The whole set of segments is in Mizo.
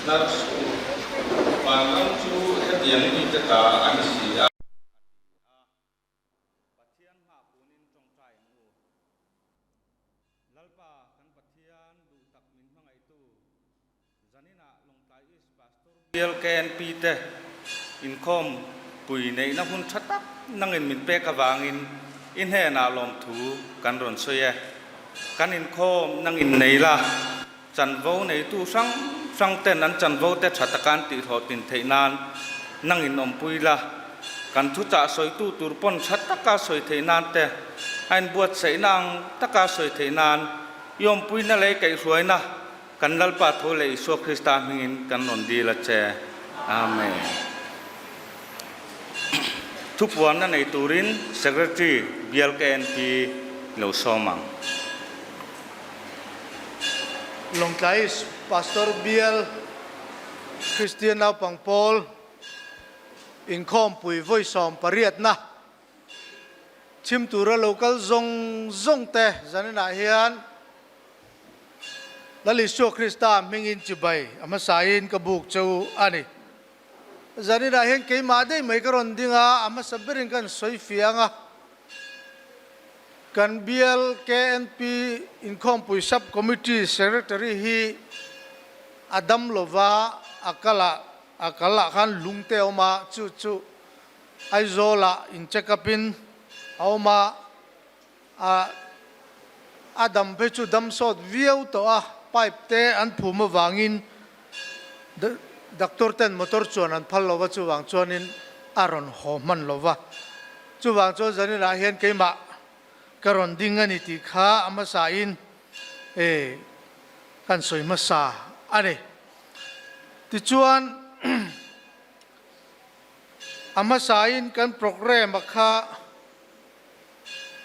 Hnar suh u, vanram chu hetiang mite ta a ni si a, a ti a. Pathian hma kunin tawngtai ang u. Lalpa kan Pathian duh tak min hmangaihtu, Zaninah Lawngtlai East Pastor Bial KNP te inkhawm pui neihna hun tha tak nangin min pek avangin i hnenah lawmthu kan rawn sawi e. Kan inkhawm nangin nei la, chanvo neitu hrang hrang ten an chanvo te tha taka an tihhlawhtlin theih nan nangin awmpui la, kan thuchah sawitu tur pawn tha taka sawi theih nan te, a inbuatsaihna ang taka sawi theih nan i awmpuina leh i kaihhruaina Kan Lalpa thu leh Isua Krista hmingin kan rawn dil a che. Amen. Thupuanna nei turin Secretary Bial KNP lo sawm ang. Lawngtlai Pastor Bial Kristian Naupang Pawl Inkhawmpui vawi 18na chhim tura lo kal zawng zawng te zaninah hian Lal Isua Krista hmingin chibai a hmasain ka buk che u a ni. Zaninah hian keimah daih mai ka rawn ding a, a hmasa berin kan sawi fiang a. Kan bial KNP Inkhawmpui Sub Committee Secretary hi a dam lova a kal ah a kal ah khan lung te a awm a, chu chu Aizawl ah in check up in a awm a. A a dam phei chu dam sawt viau tawh a, pipe te an phum avangin doctor ten motor chuan an phal lo va, chuvang chuanin a rawn haw hman lo va. Chuvang chuan zaninah hian keimah ka rawn ding a ni tih kha a hmasain e kan sawi hmasa a ni. Tichuan a hmasain kan programme a kha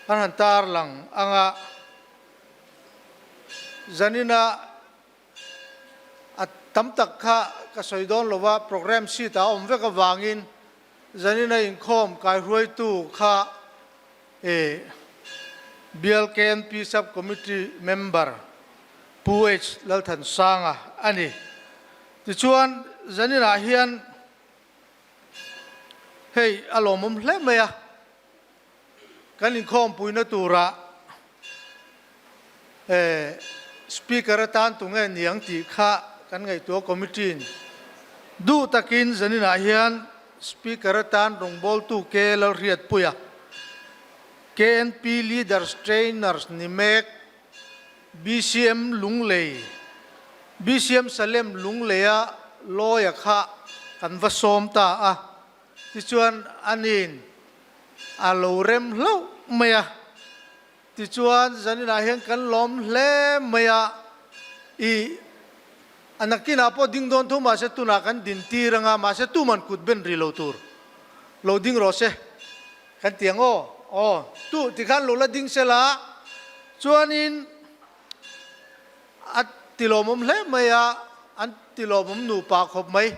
An han tar lang ang a, zanina a tam tak kha ka sawi dawn lo va, programme sheet ah a awm vek avangin zanina inkhawm kaihruaitu kha e Bial KNP Sub Committee member Pu H Lalthansanga a ni. Tichuan zaninah hian Hei a lawmawm hle mai a, kan inkhawmpuina turah Speaker atan tunge niang tih kha kan ngaihtuah Committee-in duh takin zaninah hian Speaker atan rawngbawltu K Lalhriatpuia, KNP Leaders Trainers ni mek BCM Lunglei, BCM Salem Lungleia lawia kha kan va sawm ta a, tichuan ani'n a lo rem hlauh mai a, tichuan zaninah hian kan lawm hle mai a, i a nakinah pawh ding dawn tho mahse tunah kan din tir anga mahse tuman kut ben ri lo tur lo ding rawh se. Kan ti ang aw, aw, tu tikhan lo la ding sela chuanin a tilawmawm hle mai a, an tilawmawm nupa khawp mai.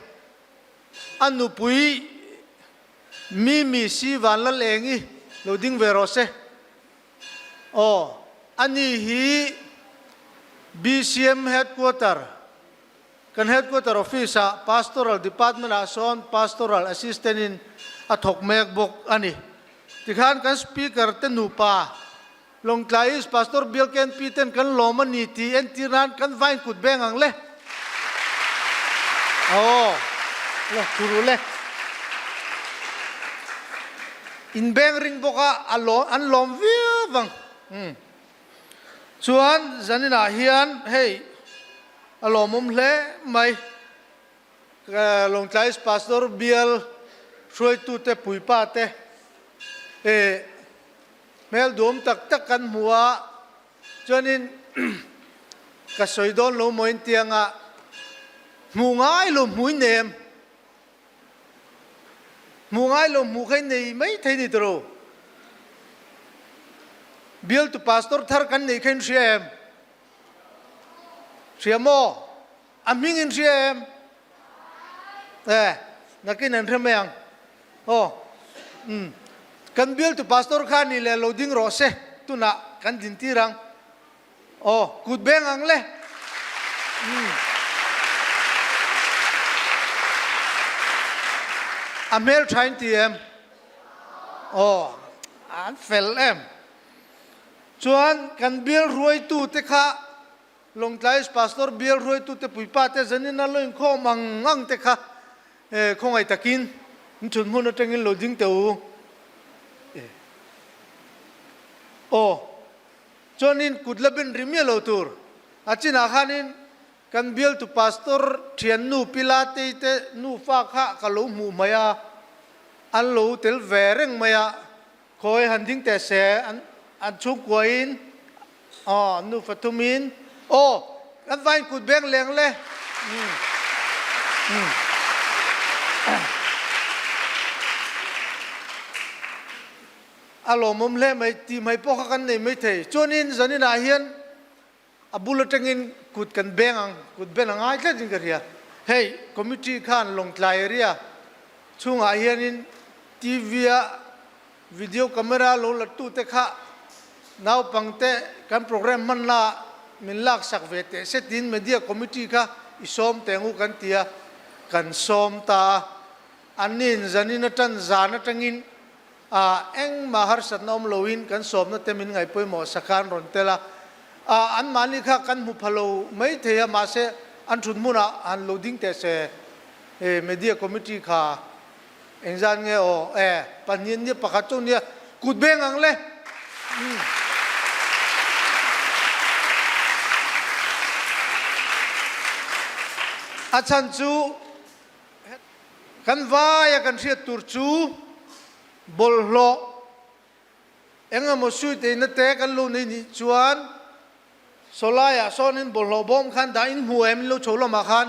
A nupui Mimi si Vanlalengi lo ding ve rawh se. Aw, ani hi BCM Headquarter Kan Headquarter Office ah Pastoral Department ah sawn Pastoral Assistant in a thawk mek bawk a ni. Tikhan kan Speaker te nupa Lawngtlai East Pastor Bill KNP ten kan lawm a ni tih entir nan kan vain kut beng ang le. Aw, le thuru le. In beng ring bawk a, a lawm, an lawm viau ang. Umm. Chuan zaninah hian hei a lawmawm hle mai. Lawngtlai Pastor bial hruaitute puipa te eh hmel duam tak tak kan hmu a, chuanin ka sawi dawn lo maw intianga hmuh ngai lo hmui nem Hmuh ngai lo hmuh kha i nei mai thei ni tawh. Bialtu pastor thar kan neih kha in hria em? Hria maw? A hming in hria em? Eh, nakin an hre mai ang. Aw, um, kan bialtu pastor kha ni leh lo ding rawh se, tunah kan din tir ang. Aw, kut beng ang le. Umm. A hmel tha in ti em? Aw, an fel em. Chuan kan bial ruaitute kha Lawngtlai Pastor bial ruaitute puipa te zanin a lo inkhawm ang ang te kha khawngaih takin in thut hmun atangin lo ding teh u. Aw, chuanin kut la ben ri miah lo tur. A chinah khanin Kan bialtu pastor thiannu Pilatei te nufa kha ka lo hmuh mai a, an lo tel ve reng mai a, khawi han ding teh se an an chhungkuain aw an nufa thumin aw kan vain kut beng leng le umm umm a lawmawm hle mai tih mai pawh kha kan nei maithei chuanin zaninah hian A bul atangin kut kan beng ang, kut ben a ngai tlat in ka hria. Hei committee khan Lawngtlai area chhungah hianin TV a video camera lo la tute kha naupangte kan program hmanna ah min laksak ve teh se tiin media committee kha i sawm teng u kan ti a, kan sawm ta a. Anniin zanin atan zan atangin A, engmah harsatna awm loin kan sawmna te min ngaihpawimawh sakha an rawn tel a. A, anmahni kha kan hmu pha lo mai thei a, mahse an thut hmunah han lo ding teh se. E, media committee kha engzat nge aw? E, pahnih an nia, pakhat chu nia, kut beng ang le. Umm. A chhan chu Kan vaia kan hriat tur chu bawlhhlawh eng emaw suiteina te kan lo nei nih chuan sawlaiah sawnin bawlhhlawh bawm khan dah in hmu em in lo chho lamah khan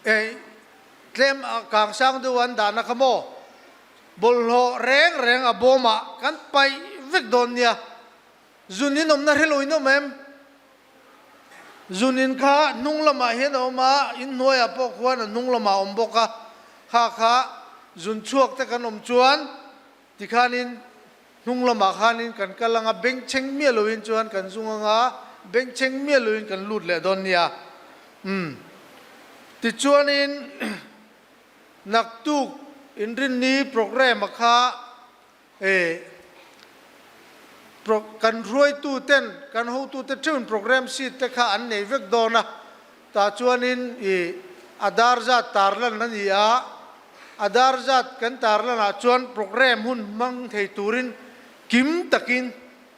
eh tlem a kang sang deuh an dahna kha maw bawlhhlawh reng reng a bawmah kan paih vek dawn nia zun in awmna hrelo in awm em. Zunin kha hnung lamah hian a awm a, in hnuaiah pawh khuan a hnung lamah a awm bawk a, kha kha zun chhuak te kan awm chuan tikhanin hnung lamah khanin kan kal ang a, bengchheng miah loin chuan kan zung ang a, bengchheng miah loin kan lut leh dawn nia. Umm. Tichuanin naktuk inrinni programme-a kha E Pro kan hruaitu ten kan hotu te theuhin program sheet te kha an nei vek dawn a, tah chuanin i a dar zat tarlan a ni a, a dar zat kan tarlan ah chuan program hun hmang thei turin kim takin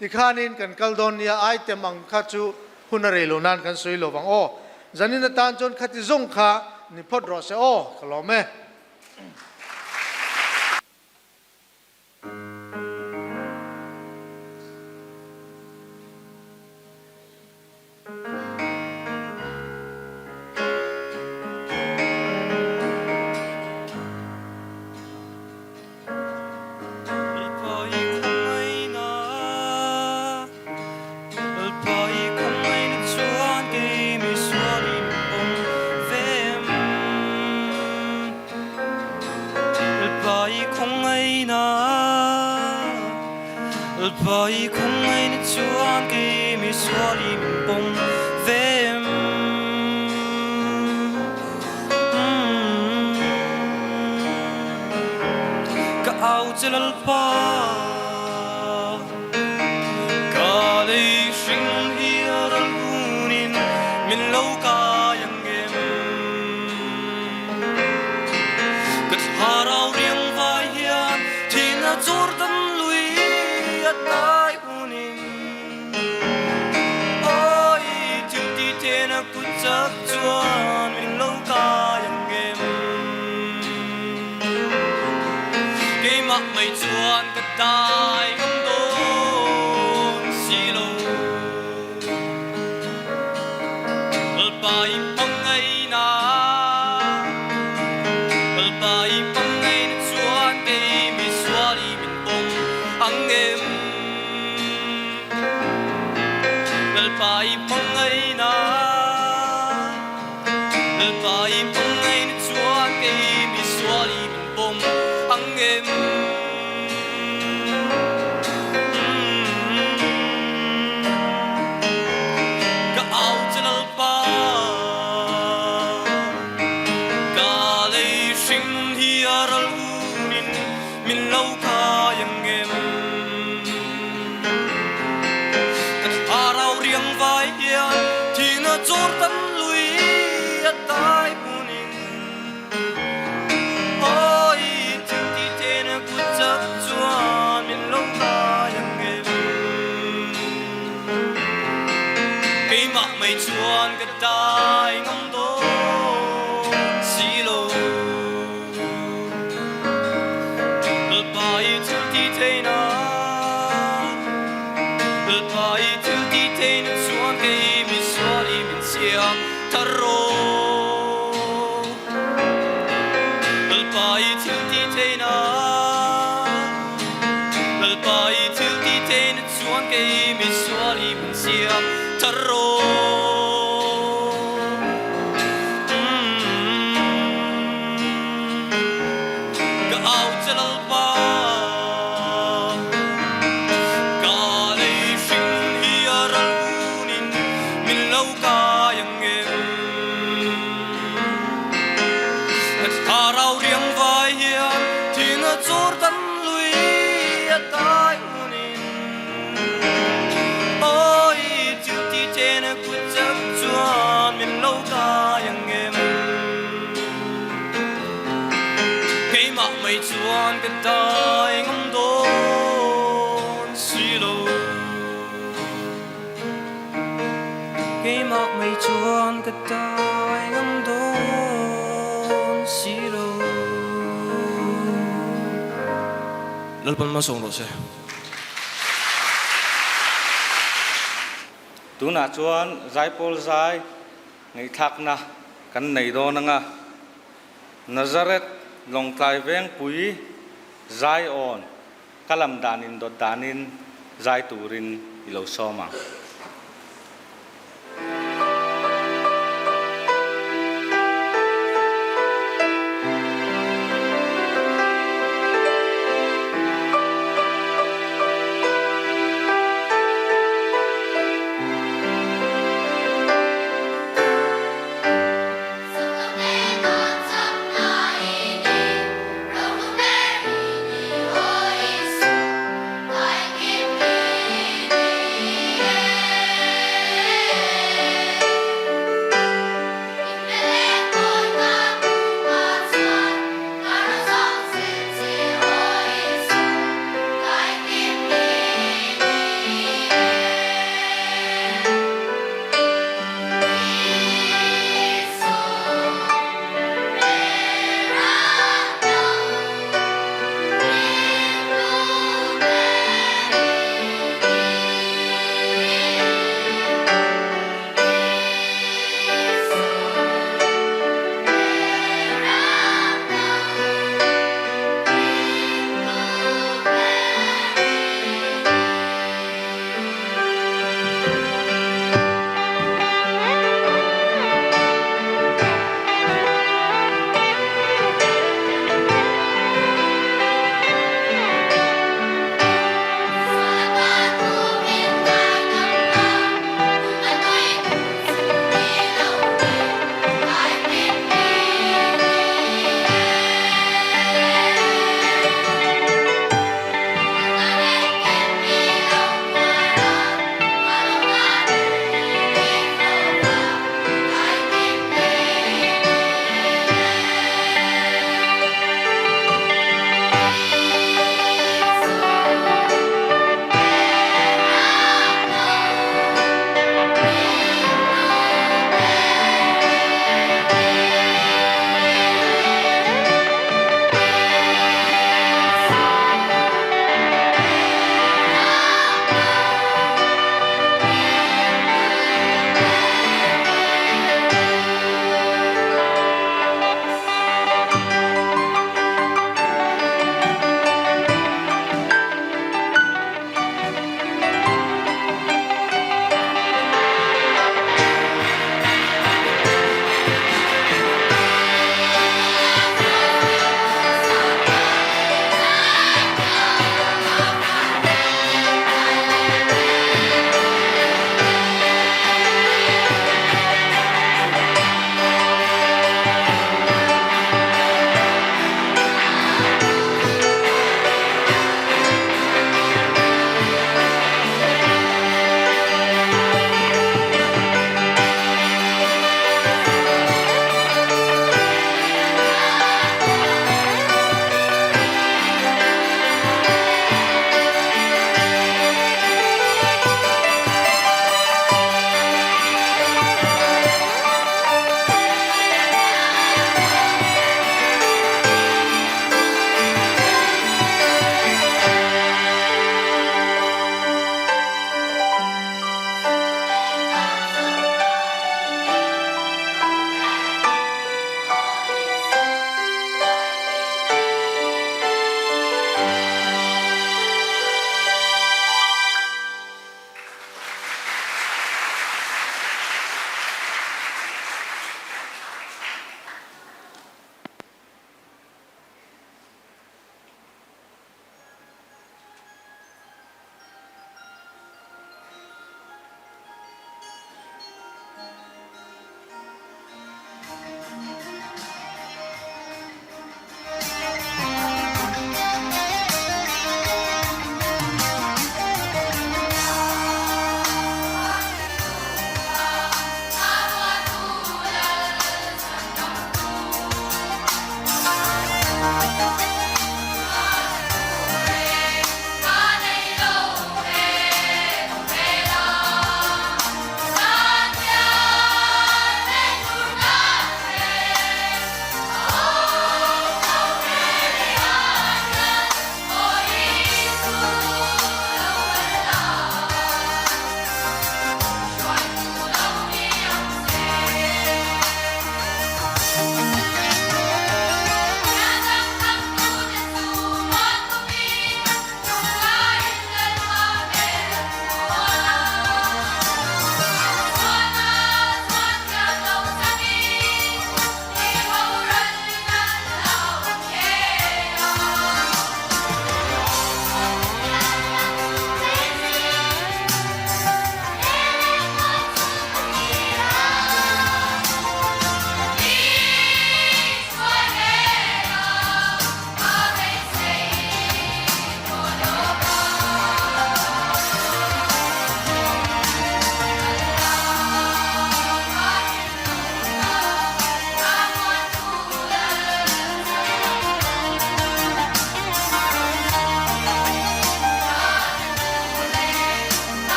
tikhanin kan kal dawn nia, item ang kha chu hun a rei lo nan kan sawi lo vang aw, zanin atan chuan khati zawng kha ni phawt rawh se aw, ka lawm e. mai chuan ka dai ngam dawn si lo. Lalpa i thil ti theihna, Lalpa i thil ti theihna chuan kei mi sual i min siam thar rawh. Lalpa i thil ti theihna, Lalpa i thil ti theihna chuan kei mi sual i min siam thar rawh. Ka au che Lalpa, ka lei hring hi a ral hunin min lo kai ang em? Ka thlarau riang vai hian thing a chawr tan lui a tai hunin Awi thil ti then a kut chak chuan min lo kai ang em? Keimah mai chuan ka dai ngam dawn si lo. Keimah mai chuan ka dai ngam dawn si lo. Lalpan hmasawng rawh se. Tunah chuan Zaipawl zai ngaihthlakna kan nei dawn anga Nazareth Lawngtlai Vengpui Zion ka lam danin dawt danin zai turin i lo sawm ang.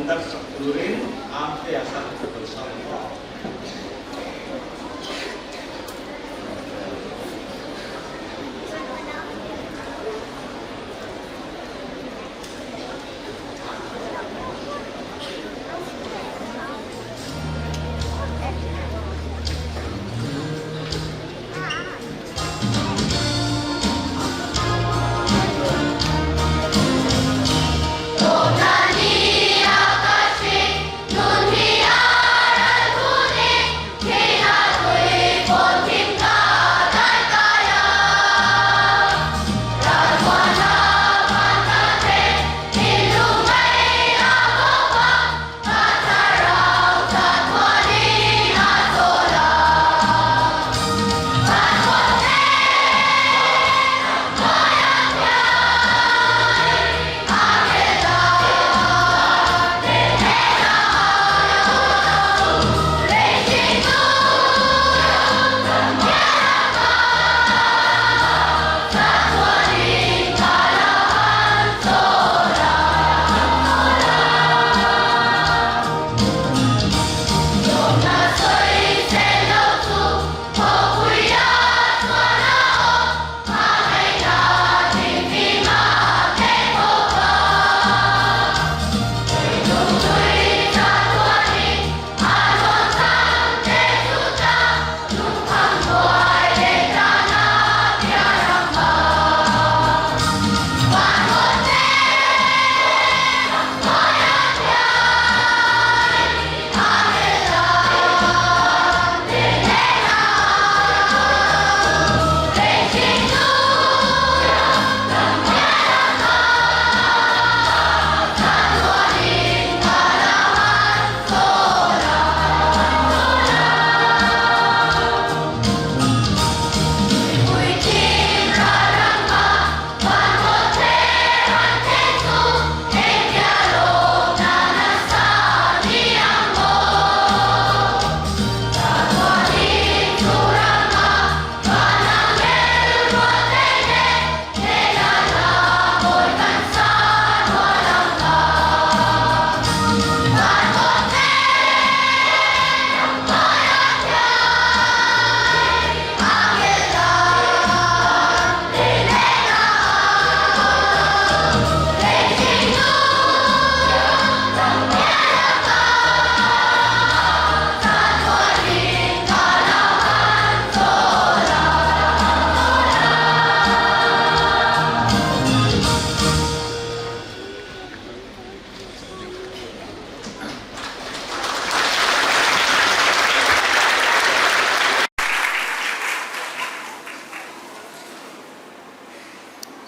darh sak turin Amtea kha ka lo sawi ang.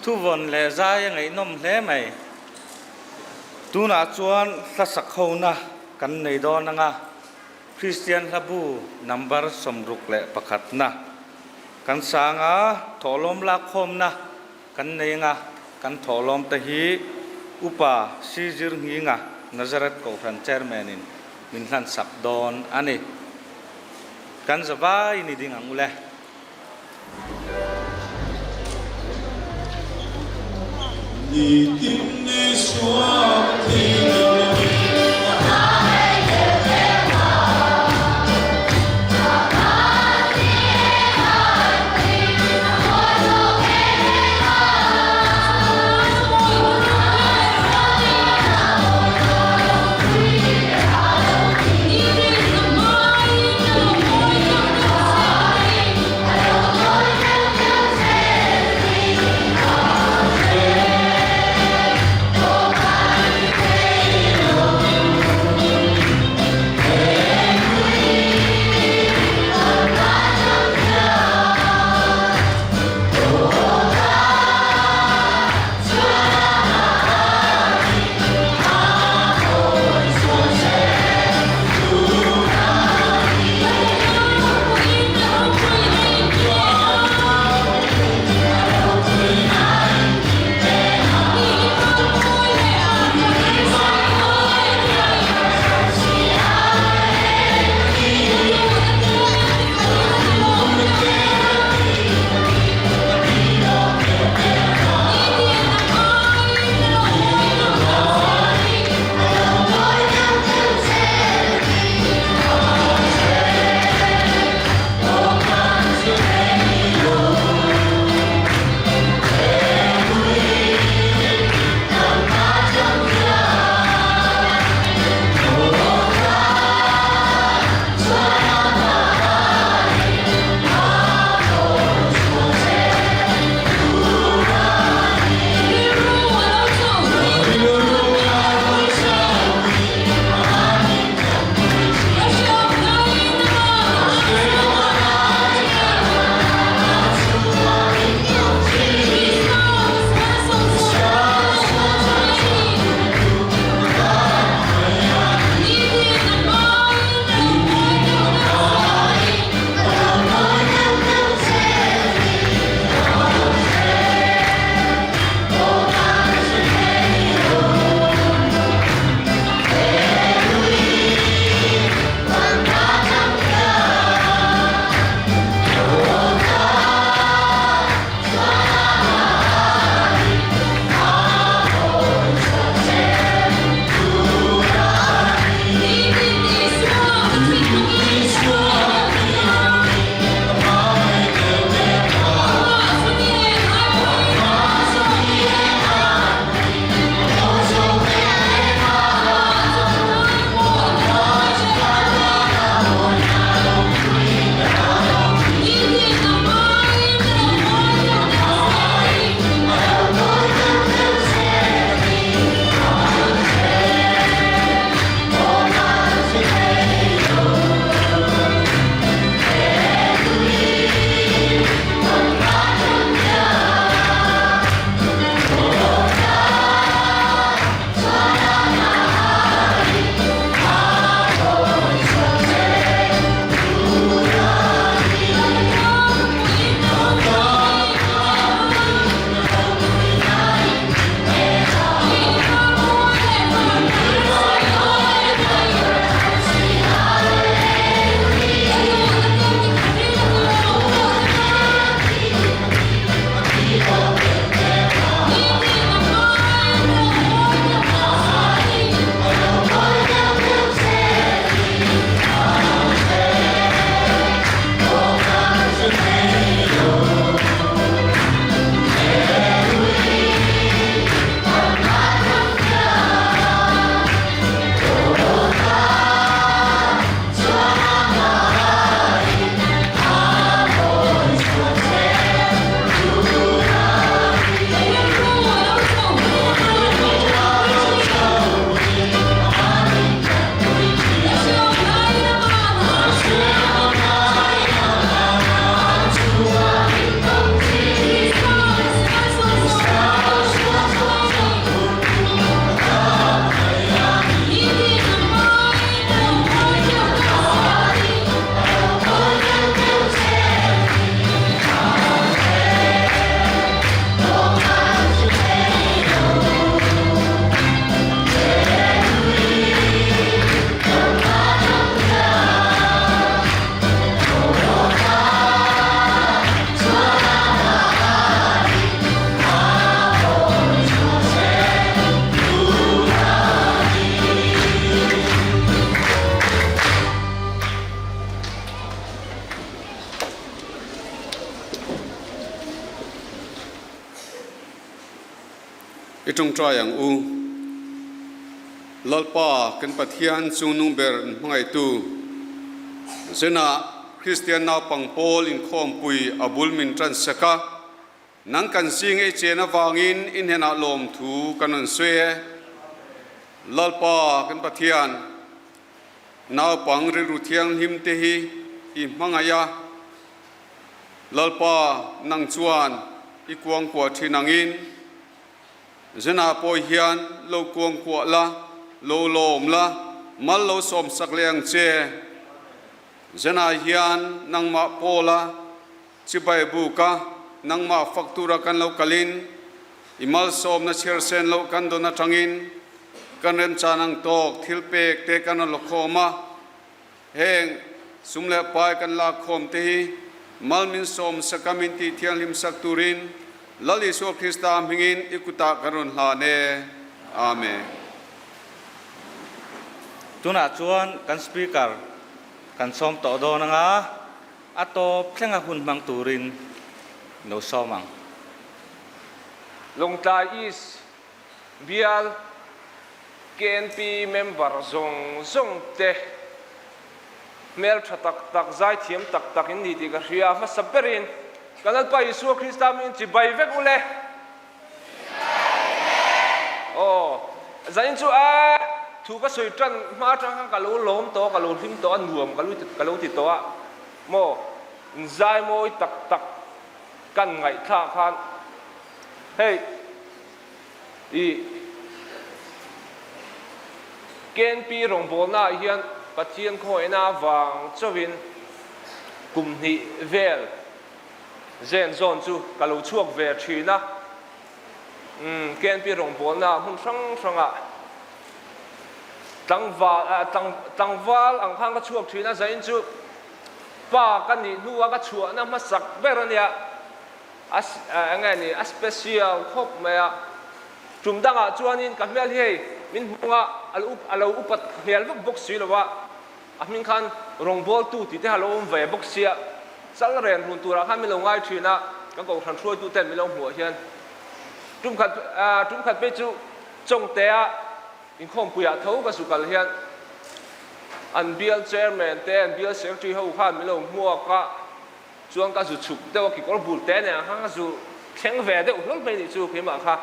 Thuvawn leh zai a ngaihnawm hle mai. Tunah chuan hlasak hona kan nei dawn anga Kristian hlabu number 61 na kan sang a, thawhlawm lakkhawmna kan nei anga kan thawhlawm te hi Upa Sizir Nghinga Nazareth Kohhran Chairman in min hlansak dawn a ni. Kan zavai ni ding ang u le. I tawngtai ang u. Lalpa kan Pathian chungnung ber hmangaihtu zenah Kristian naupang pawl inkhawmpui a bul min tan sak a, nang kan zing ei chen avangin i hnenah lawmthu kan rawn sawi e. Lalpa kan Pathian, naupang rilru thianghlim te hi i hmangaih a, Lalpa nang chuan i kuangkuah thin angin Zenah pawh hian lo kuangkuah la, lo lawm la, mal lo sawmsak leh ang che. Zenah hian nangmah Paula chibai buka nangmah fak tura kan lo kalin i malsawmna chhiarsen loh kan dawn atangin kan remchan ang tawk thil pek te kan rawn la khawm a. Heng sum leh pai kan lak khawm te hi mal min sawm saka min tih thianghlim sak turin Lal Isua Krista hmingin i kutah kan rawn hlan e. Amen. Tunah chuan kan Speaker kan sawm tawh dawn anga a tawp thlenga hun hmang turin lo sawm ang. Lawngtlai East Bial KNP member zawng zawng te hmel tha tak tak, zaithiam tak tak in ni tih ka hria. Hmasa berin kan Lalpa Isua Krista min chibai vek u le. Aw, zanin chu a thu ka sawi tan hma atang khan ka lo lawm tawh a, ka lo hlim tawh a, nuam ka lo ti tawh a maw? Zai mawi tak tak kan ngaihthlak khan hei I KNP rawngbawlna ah hian Pathian khawihna avang chauhin kum hnih vel zen zawn chu ka lo chhuak ve thin a. Umm KNP rawngbawlna ah hmun hrang hrangah tlangval ah tlangval ang khan ka chhuak thin a, zain chu pa ka nih hnua ka chhuahna hmasak ber a nia. A enge ni a special khawp mai a, tum dangah chuanin ka hmel hi hei min hmung a, a lo upat hmel vak bawk si lo a, a hming khan rawngbawltu tih te kha a lo awm ve bawk sia, chal ren run turah khan min lo ngai thin a, kan kohhran hruaitu ten min lo hmuh hian tum khat tum khat phei chu Chawngtea inkhawmpuiah tho ka zu kal hian an bial chairman te an bial secretary ho khan min lo hmuak a. Chuan ka zu chhuk deuh a, kekawr bul te nen khan ka zu thleng ve deuh hlawl mai nih chu keimah kha.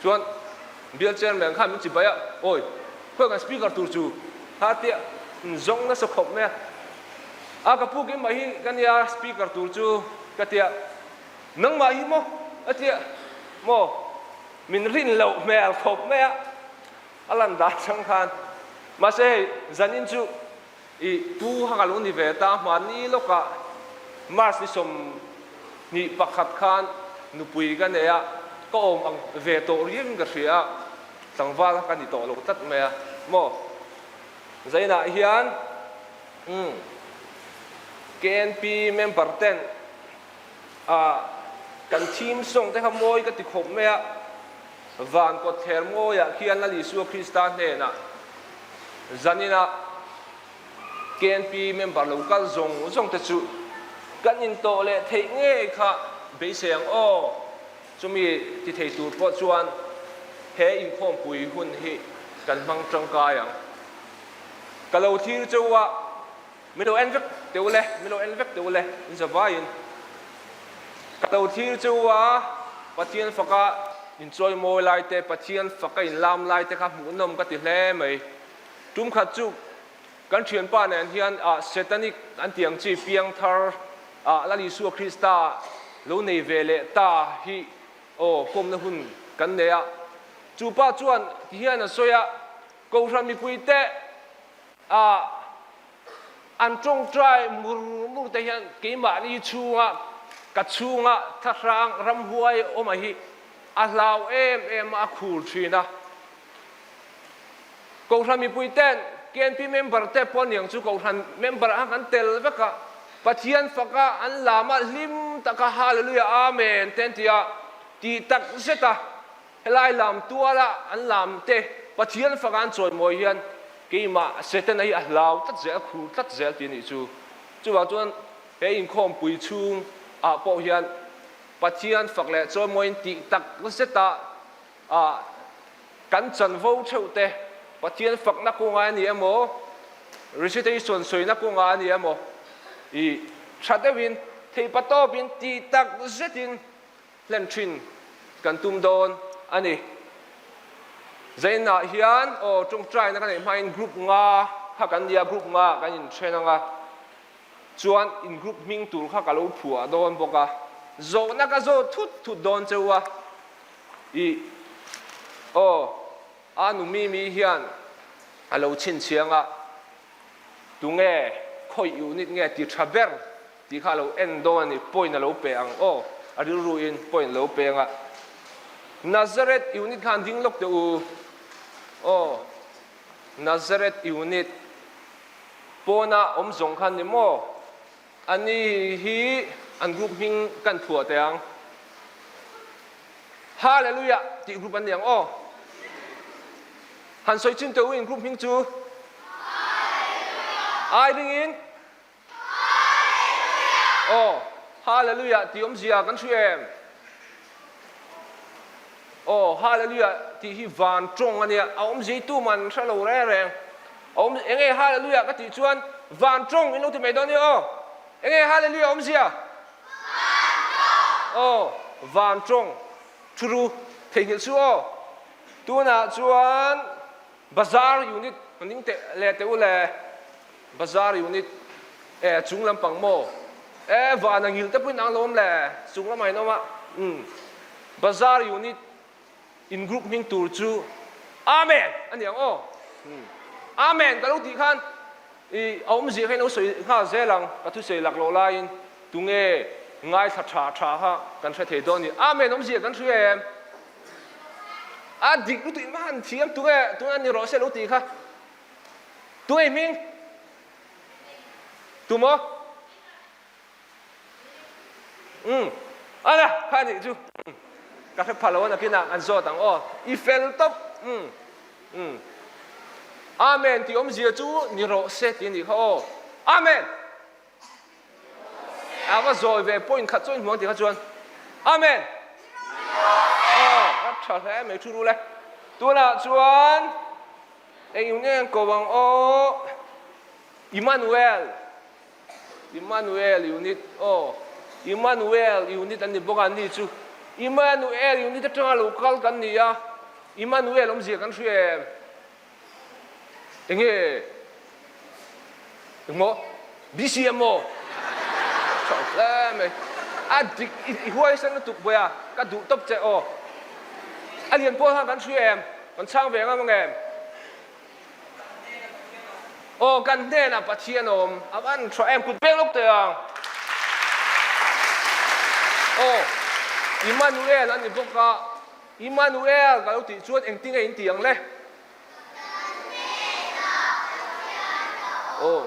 Chuan bial chairman khan min chibai a, Awi, khawi kan speaker tur chu kha tia zawng nasa khawp mai a. A ka pu keimah hi ka nia speaker tur chu ka tia, nangmah hi maw a tia maw min rin loh hmel khawp mai a, a lan dan chang khan. Mahse hei zanin chu I pu kha ka lo ni ve ta, hmanni lawkah March ni 21 khan nupui ka nei a, ka awm ang ve tawh riau in ka hria a, tlangval kha ka ni tawh lo tlat mai a maw. Zainah hian umm KNP member ten ah kan theme song te kha mawi ka ti khawp mai a, Van kawtthler mawiah khian Lal Isua Krista hnenah Zaninah KNP member lo kal zawng zawng te chu kan intawh leh theih ngei kha beisei ang aw. Chumi ti thei tur pawh chuan he inkhawmpui hun hi kan hmang tangkai ang. Ka lo thlir cheu a, min lo en vek teh u le, min lo en vek teh u le, in zavaiin. Ka lo thlir cheu a, Pathian faka inchawimawi lai te, Pathian faka inlam lai te kha hmuhnawm ka ti hle mai. Tum khat chu kan thianpa nen hian ah Satanic an tih ang chi piang thar ah Lal Isua Krista lo nei ve leh ta hi aw kawmna hun kan nei a. Chu pa chuan ti hian a sawi a, Kohhran mipui te ah An tawngtai mur mur te hian keimahni chhunga ka chhunga thlahrang ramhuai awma hi a hlau em em a, a khur thin a. Kohhran mipui ten KNP member te pawh aniang chu Kohhran member ah kan tel vek a, Pathian faka an lam a hlim taka Hallelujah Amen te an ti a, tih tak zet a. Helai lam tuala an lam te Pathian faka an chawimawi hian keimah Setana hi a hlau tlat zel, a khur tlat zel tih a nih chu. Chuvang chuan he inkhawmpui chhung ah pawh hian Pathian fak leh chawimawiin tih tak zeta. Ah kan chanvo theuh te Pathian fakna kawngah a ni emaw, recitation sawina kawngah a ni emaw, i tha deuhin theihpa tawpin ti tak zetin hlen thin kan tum dawn a ni. Zainah hian aw tawngtaina ka neih hmain group nga kha kan nia, group nga kan inthen anga chuan in group hming tur kha ka lo phuah dawn bawk a, zawhna ka zawt thut thut dawn cheu a. I aw, a nu Mimi hian a lo chhinchhiang a, tunge khawih unit nge ti tha ber tih kha a lo en dawn a ni, point a lo pe ang aw, a rilruin point a lo pe ang a. Nazareth unit khan ding lawk teh u aw, Nazareth unit pawna awm zawng khan ni maw? Ani hi an group hming kan phuah teh ang. Hallelujah tih group an ni ang aw. Han sawi chin teh u in group hming chu. Ai ring in. Aw, Hallelujah tih awmzia kan hria em? Aw, Hallelujah tih hi van tawng a nia, a awmzia hi tuman hre lo reng reng. A awm, enge Hallelujah ka tih chuan van tawng in lo ti mai dawn nia aw. Enge Hallelujah awmzia? Aw, van tawng thu ru theihnghilh suh aw. Tunah chuan Bazar unit ka ning teh leh teh u le. Bazar unit e chung lampang maw? E van a ngil te pawhin ang lo awm le, chung lamah in awm a. Umm Bazar unit in group hming tur chu Amen a ni ang aw. Umm Amen ka lo tih khan i a awmzia kha in lo sawi nghal zel ang, ka thusawi lak loh laiin tunge ngaithla tha tha kha kan hre thei dawn a ni. Amen awmzia kan hria em? A dik lutuk in va han thiam tunge tunge ni rawh se lo tih kha. Tunge i hming? Tu maw? Umm ala kha nih chu ka hre pha lo a nakinah an zawt ang aw i fel tawp umm umm Amen tih awmzia chu ni rawh se tih a nih kha aw Amen A va zawi ve point khat chuan hmuang tih kha chuan Amen Aw a tha hle mai thu rul e tunah chuan eng nge an ko ang aw Emmanuel Emmanuel unit aw Emmanuel unit an ni bawk a ni chu Emmanuel unit atanga lo kal kan ni a Emmanuel awmzia kan hria em Enge engmaw BCM maw tha hle mai a dik i huaisen lutuk buai a ka duh tawp che aw a lian pawl khan kan hria em kan chhang ve ngam ang em aw kan hnenah Pathian a awm a van tha em kut veng lawk teh ang aw Emmanuel a ni bawk a Emmanuel ka lo tih chuan engtin nge in ti ang le? Aw,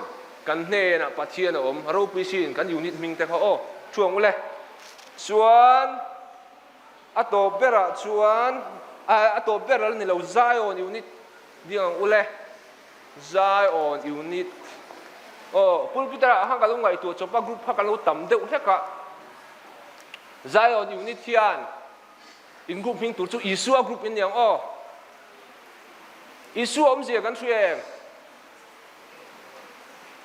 kan hnenah Pathian a awm, a ropui sin kan unit hming te kha aw, thu ang u le. Chuan a tawp berah chuan, a tawp ber ala ni lo, Zion unit ding ang u le. Zion unit aw, pulpit ah khan ka lo ngaihtuah chawp a, group kha ka lo tam deuh hlek a. Zion unit hian In group hming tur chu Isua group in ni ang aw. Isua awmzia kan hria em?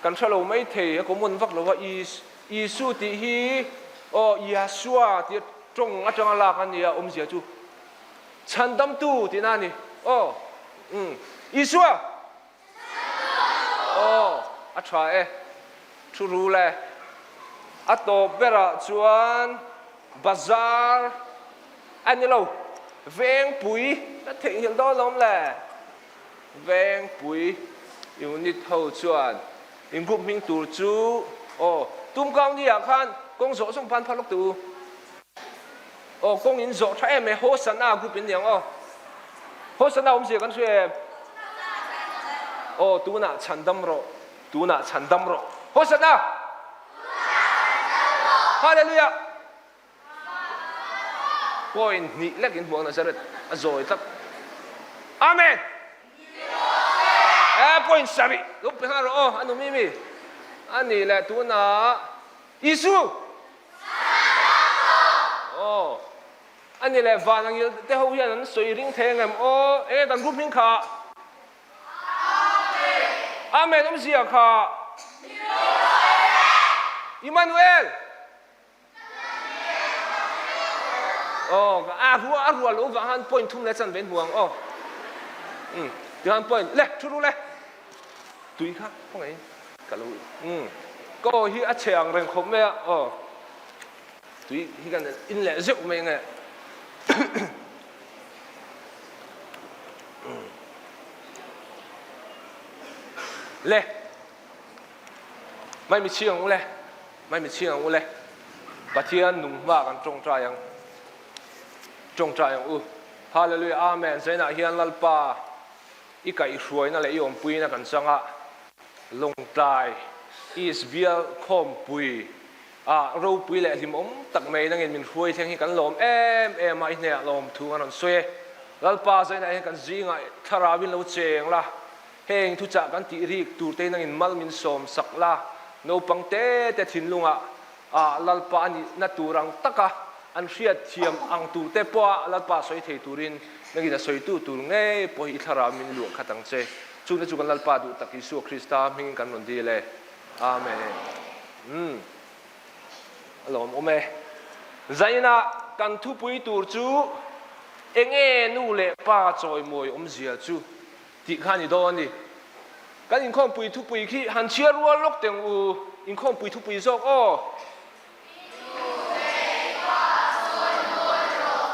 Kan hre lo mai thei, a common vak lo a. Isu tih hi aw Yahshua tih tawng atanga lak a nia, awmzia chu Chhandamtu tihna a ni aw. Umm Isua! Aw, a tha e. Thu rul e. A tawp berah chuan bazar a ni lo, Vengpui ka theihnghilh dawn lawm le. Vengpui unit ho chuan in group hming tur chu aw Tumkau ni ah khan kawng zawh zawng pan phal lawk teh u. Aw kawng in zawh tha em e, Hosanna group in ni ang aw. Hosanna awmzia kan hria em? Aw tunah chhandam rawh, tunah chhandam rawh. Hosanna! Hallelujah! Point hnih lek in hmuh ang Nazareth a zawi tlat. Amen! Eh point sarih lo pe nghal rawh aw a nu mi mi. A nih leh tunah Isu! Aw. Ani leh van angil te ho hian an sawi ring thei angem aw? Enge kan group hming kha? Amen! Amen awmzia kha? Emmanuel! Aw a ruah a ruah loh vang khan point thum leh chan ve hmu ang aw. Um tikhan point le thu ru le tui kha khawngaih in ka lo um ka aw hi a chhe ang reng khawp mai a aw tui hi kan in leh zeuh mai nge le mai mi chhiang u le Mai mi chhing ang u le. Pathian nung hma kan tawngtai ang. Tawngtai ang u. Hallelujah Amen. Zainah hian Lalpa i kaihhruaina leh i awmpuina kan chang a, Lawngtlai East Bial Khawmpui ah ropui leh hlimawm tak mai nangin min hruai thleng hi kan lawm em em a, i hnehah lawmthu kan rawn sawi e. Lalpa zainah hian kan zingah thlarauin lo cheng la, Heng thuchah kan tih rik tur te nangin mal min sawm sak la, naupang te te thinlungah ah Lalpa a nihna tur ang taka an hriat thiam ang tur te pawha Lalpa sawi thei turin nangin a sawitu tur ngei pawh hi i thlarau min luah khat ang che. Chungte chu kan Lalpa duh tak Isua Krista hmingin kan rawn dil e. Amen. Umm. A lawmawm e. Zainah kan thupui tur chu enge nu leh pa chawimawi awmzia chu Tih kha a ni dawn a ni. Kan inkhawmpui thupui khi han chhiar rual lawk teng u, inkhawmpui thupui zawk aw.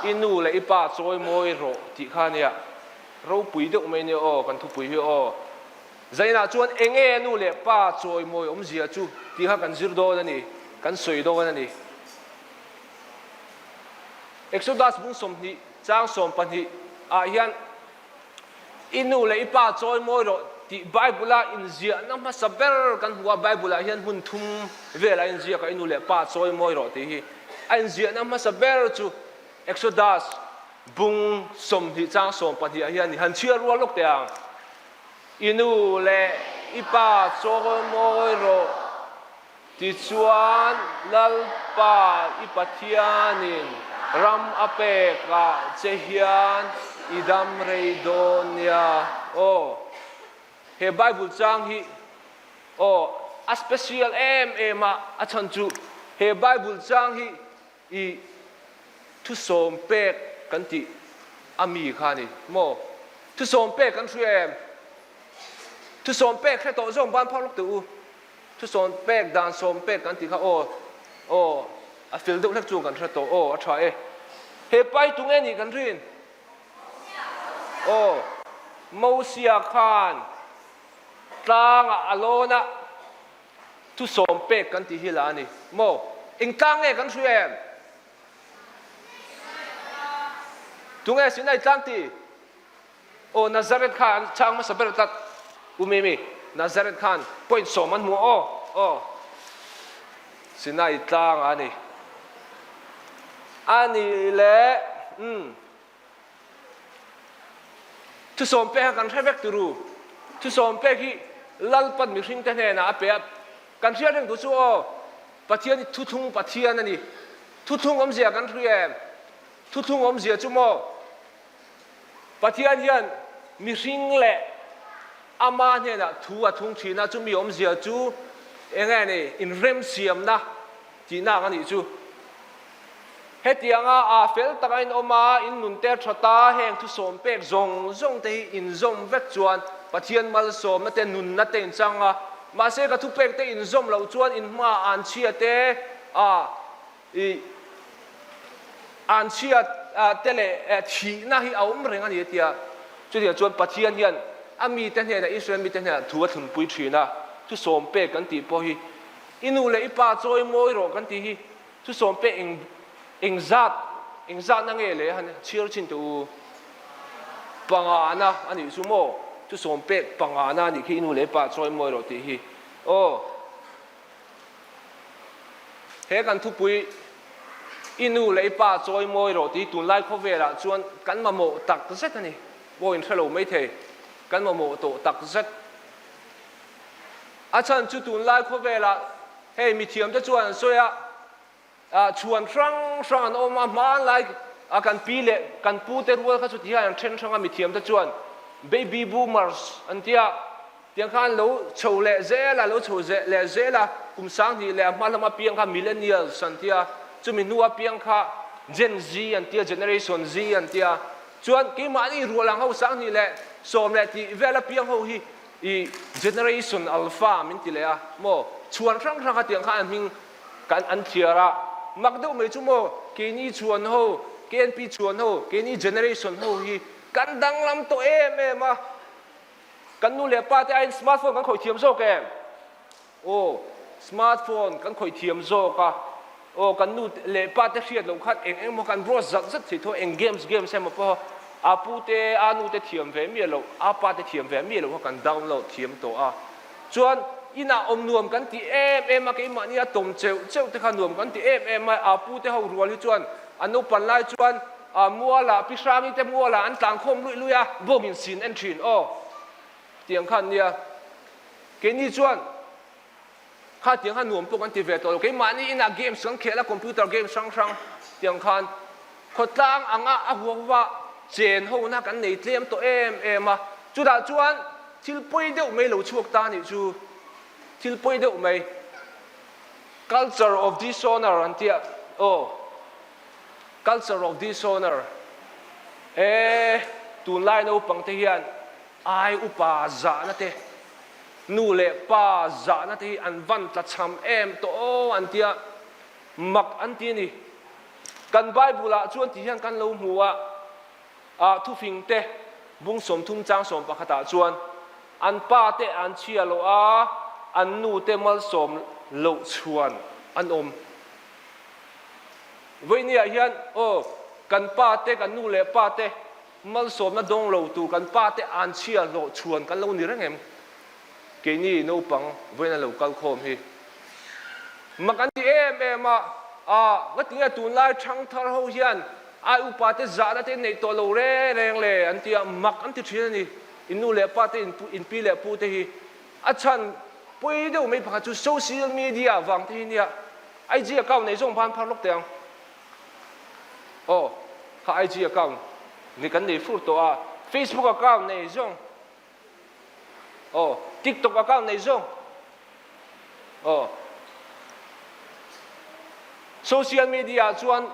I nu leh i pa chawi mawi rawh tih kha a nia. Ropui deuh mai nia aw kan thupui hi aw. Zainah chuan enge nu leh pa chawi mawi awmzia chu tih kha kan zir dawn a ni, kan sawi dawn a ni. Exodus bung 20 chang 12 ah hian I nu leh i pa chawi mawi rawh tih Bible-a inziahna hmasa ber kan hmu a, Bible-ah hian hmun thum vel a inziak a, i nu leh pa chawi mawi rawh tih hi a inziahna hmasa ber chu Exodus bung 20 chang 12 ah hian i han chhiar rual lawk teh ang. I nu leh i pa chawi mawi rawh Tichuan, Lalpa i Pathianin ram a pek ah che hian i dam rei dawn nia. Aw, he Bible chang hi aw a special em em a, a chhan chu he Bible chang hi i thusawm pek kan tih a mi kha a ni maw? Thusawm pek kan hria em? Thusawm pek hre tawh zawng ban phak lawk teh u. Thusawn pek dan sawm pek kan tih kha aw aw a fel deuh hlek chu kan hre tawh aw a tha e. He pai tu nge nih kan rin? Aw Mosia khan tlangah a lawn a thusawm pek kan tih hi la a ni maw? Eng tlang nge kan hria em? Tunge Sinai tlang ti? Aw Nazareth kha an chhang hmasa ber tlat U Mimi Nazareth khan point sawm an hmu aw aw Sinai tlang a ni a ni le umm Thusawm pek kha kan hre vek turu Thusawm pek hi Lalpan mihring te hnenah a pe a kan hriat reng tur chu aw Pathian hi thuthlung Pathian a ni Thuthlung awmzia kan hria em Thuthlung awmzia chu maw Pathian hian mihring leh ama hnenah thu a thung thin a, chumi awmzia chu eng nge ni, inremsiamna tihna ang a nih chu. Hetianga aa fel taka in awm a, in nun ter tha ta, heng thusawm pek zawng zawng te hi inzawm vek chuan Pathian malsawmna te, nunna te in chang a, mahse ka thupek te inzawm loh chuan in hmaah anchhia te a I anchhia te leh thihna hi a awm reng a ni a ti a. Chutiang chuan Pathian hian a mite hnenah, Israel mite hnenah thu a thlunpui thin a. Thu sawm pek kan tih pawh hi i nu leh i pa chawi mawi rawh kan tih hi thu sawm pek eng eng zat eng zatna nge le han chhiar chin teh u. Pangana a nih chu maw? Thu sawm pek pangana a nih khi i nu leh i pa chawi mawi rawh tih hi. Aw. He kan thupui i nu leh i pa chawi mawi rawh tih tunlai khawvelah chuan kan mamawh tak zet a ni. Pawh in hre lo maithei, kan mamawh tawh tak zet. A chhan chu tunlai khawvelah hei mithiamte chuan an sawi a, chhuan hrang hrang an awm a, hmanlai. A kan pi leh kan pu te rual kha chu ti hian an then hrang a, mithiam te chuan baby boomers an ti a, tiang khan an lo chho leh zel a, lo chho leh zel a, kum 2000 leh a hma lam apiang kha millennials an ti a, chumi hnu apiang kha Gen Z an ti a, Generation Z an ti a, chuan keimahni rual ang ho 2010 leh tih vel apiang ho hi i Generation Alpha min ti leh a maw, chhuan hrang hrang kha tiang khan an hming Kan an thliar a, mak deuh mai chu maw, keini chhuan ho, KNP chhuan ho, keini generation ho hi kan danglam tawh em em a. Kan nu leh pa te aiin smartphone kan khawih thiam zawk em? Aw, smartphone kan khawih thiam zawk a. Aw, kan nu leh pa te hriat loh khan eng eng emaw kan browse zat zat thei tho, eng games games emaw pawh a pu te, a nu te thiam ve miah loh, a pa te thiam ve miah loh kha kan download thiam tawh a. Chuan inah awm nuam kan ti em em a, keimahni a tawm cheuh cheuh te kha nuam kan ti em em a, a pu te ho rual hi chuan an naupan lai chuan a mualah pi Hrangi te mualah an tlan khawm luih luih a, bawngin sin en thin aw tiang khan nia. Keini chuan kha tiang khan nuam pawh kan ti ve tawh lo, keimahni inah games kan khel a, computer games hrang hrang tiang khan khawtlang anga a huahuva chen hona kan nei tlem tawh em em a, chutah chuan Thil pawi deuh mai lo chhuak ta nih chu, thil pawi deuh mai, culture of dishonor an tia aw, culture of dishonor, e tunlai naupang te hian ai upa zahna te, nu leh pa zahna te hi an van tla chham em tawh aw an tia, mak an ti a ni. Kan Bible ah chuan ti hian kan lo hmu a. Ah thufing te bung 30 chang 11 ah chuan an pa te an chhia loh a, an nu te malsawm loh chhuan an awm. Vawinia hian aw kan pa te kan nu leh pa te malsawmna dawng lo tur kan pa te an chhia hlawh chhuan kan lo ni reng em? Keini naupang vawiin an lo kal khawm hi mak an ti em em a, a ngatinge tunlai thangthar ho hian ai upa te zahna te neih tawh lo reng reng le an ti a, mak an ti thin a ni. In nu leh pa te in pi leh pu te hi a chhan pawi deuh mai pakhat chu social media vang te hi nia, IG account nei zawng phan phar lawk teh ang. Aw kha IG account ni kan nei fur tawh a, Facebook account nei zawng. Aw tiktok account nei zawng aw social media ah chuan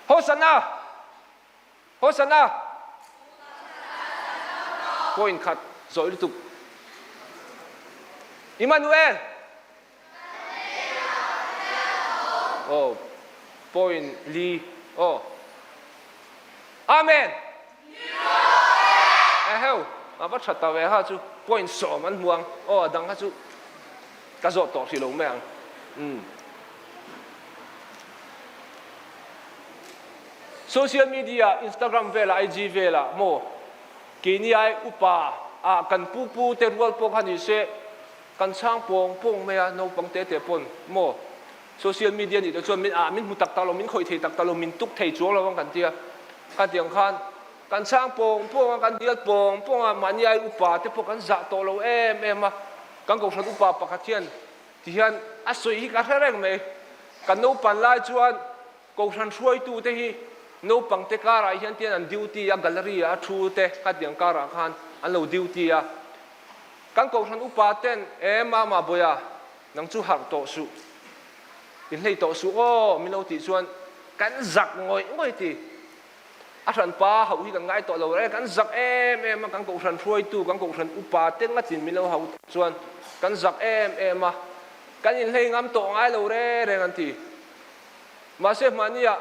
Hosanna Hosanna point khat zawih lutuk Emmanuel Aw point li aw Amen Eheu a va tha ta ve ha chu point 10 an hmu ang aw a dang kha chu ka zawh tawh hrih lo mai ang umm Social media Instagram velah IG velah maw keini ai upa ah kan pu pu te rual pawh kha ni se Kan chhang pawng pawng mai a, naupang te te pawn maw social media nih te chuan min ah min hmu tak tak lo, min khawih thei tak tak lo, min tuk thei chuang lo ang kan ti a, ka ti ang khan kan chhang pawng pawng a, kan dial pawng pawng a, mahni ai upa te pawh kan zah tawh lo em em a, kan kohhran upa pakhat hian ti hian a sawi hi ka hre reng mai, kan naupan lai chuan kohhran hruaitu te hi naupang te karah hian tian an duty a, gallery ah a thu te khatiang karah khan an lo duty a. Kan kohhran upa ten, E mama Bawia, nang chu harh tawh suh, i hlei tawh suh aw, min lo tih chuan kan zak ngawih ngawih ti. A hran pa hauh hi kan ngai tawh lo e, kan zak em em a, kan kohhran hruaitu, kan kohhran upa te ngatin min lo hauh chuan kan zak em em a, kan inhlei ngam tawh ngai lo reng reng an ti. Mahse hmahniah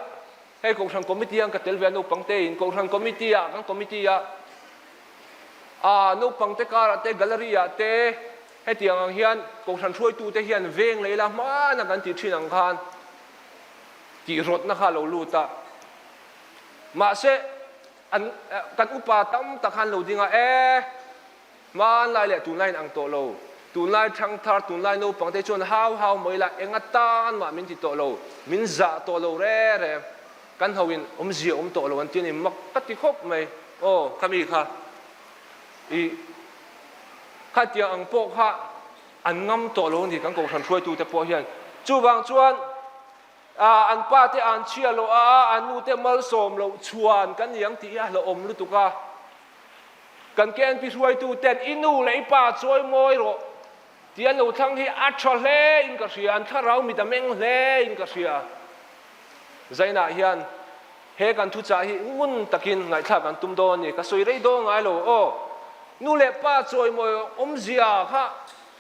hei kohhran committee an ka tel ve a naupang tein kohhran committee ah kan committee ah A naupangte karah te, gallery ah te hetiang ang hian kohhran hruaitute hian veng lei la hmana kan tih thin ang khan tih rawtna kha a lo lut a. Mahse, an kan upa tam tak khan lo ding a, E, hmanlai leh tunlai in ang tawh lo, tunlai thangthar, tunlai naupangte chuan hau hau mai la, eng atan mah min ti tawh lo, min zah tawh lo re re. Kan ho in awmzia awm tawh lo an ti a ni, mak ka ti khawp mai. Aw ka mi kha i khatiang ang pawh kha an ngam tawh lo a ni kan kohhran hruaitute pawh hian. Chuvang chuan. An pa te an chhia loh a, an nu te malsawm loh chhuan kan ni ang tih hi a hlauhawm lutuk a. Kan KNP hruaitu ten i nu leh i pa chawi mawi rawh tih an lo thlang hi a tha hle in ka hria, an thlarau mit a meng hle in ka hria. Zainah hian he kan thuchah hi ngun takin ngaihthlak kan tum dawn a ni, ka sawi rei dawn ngai lo aw. Nu leh pa chawi mawi awmzia kha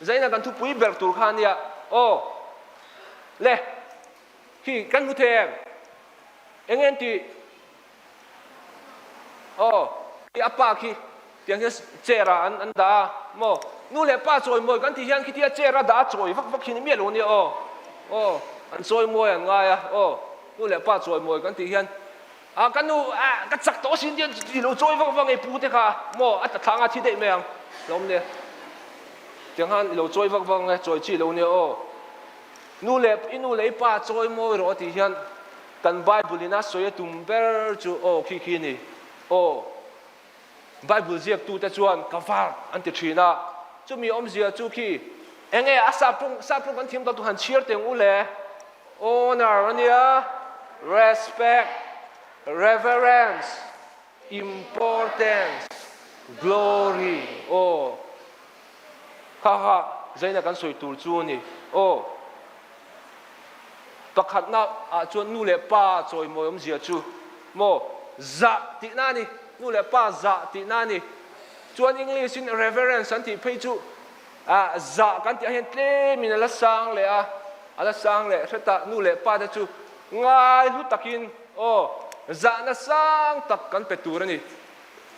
Zainah kan thupui ber tur kha a nia aw. Le, khi kan hmu thei em? Eng nge an tih? Aw, khi a pa khi tiang hian chair ah an dah a maw? Nu leh pa chawimawi kan tih hian khitia chair a dah a chawi vak vak hi ni miah lo nia aw. Aw, an chawimawi an ngai a aw. Nu leh pa chawimawi kan tih hian a ka nu a ka chak tawh asin tiang ti lo chawi vak vak ngei pu te kha maw a tla thla anga thi daih mai ang hlawm nia. Tiang khan i lo chawi vak vak nge chawi chi lo nia aw. Nu leh i nu leh i pa chawi mawi rawh a tih hian kan Bible in a sawi a tum ber chu aw khi khi a ni. Aw Bible ziaktu te chuan ka var an ti thin a, chumi awmzia chu khi enge a sap ṭawng sap ṭawng kan thiam tak chu han chhiar teng u le. Honor a nia, respect, reverence, importance, glory aw. Kha kha zaina kan sawi tur chu a ni. Aw, pakhatna ah chuan nu leh pa chawimawi awmzia chu maw zah tihna a ni. Nu leh pa zah tihna a ni. Chuan English in reverence an tih phei chu ah zah kan tih ah hian tlemin a la sang leh a, a la sang leh hretah nu leh pa te chu ngai hlu takin aw zahna sang tak kan pe tur a ni.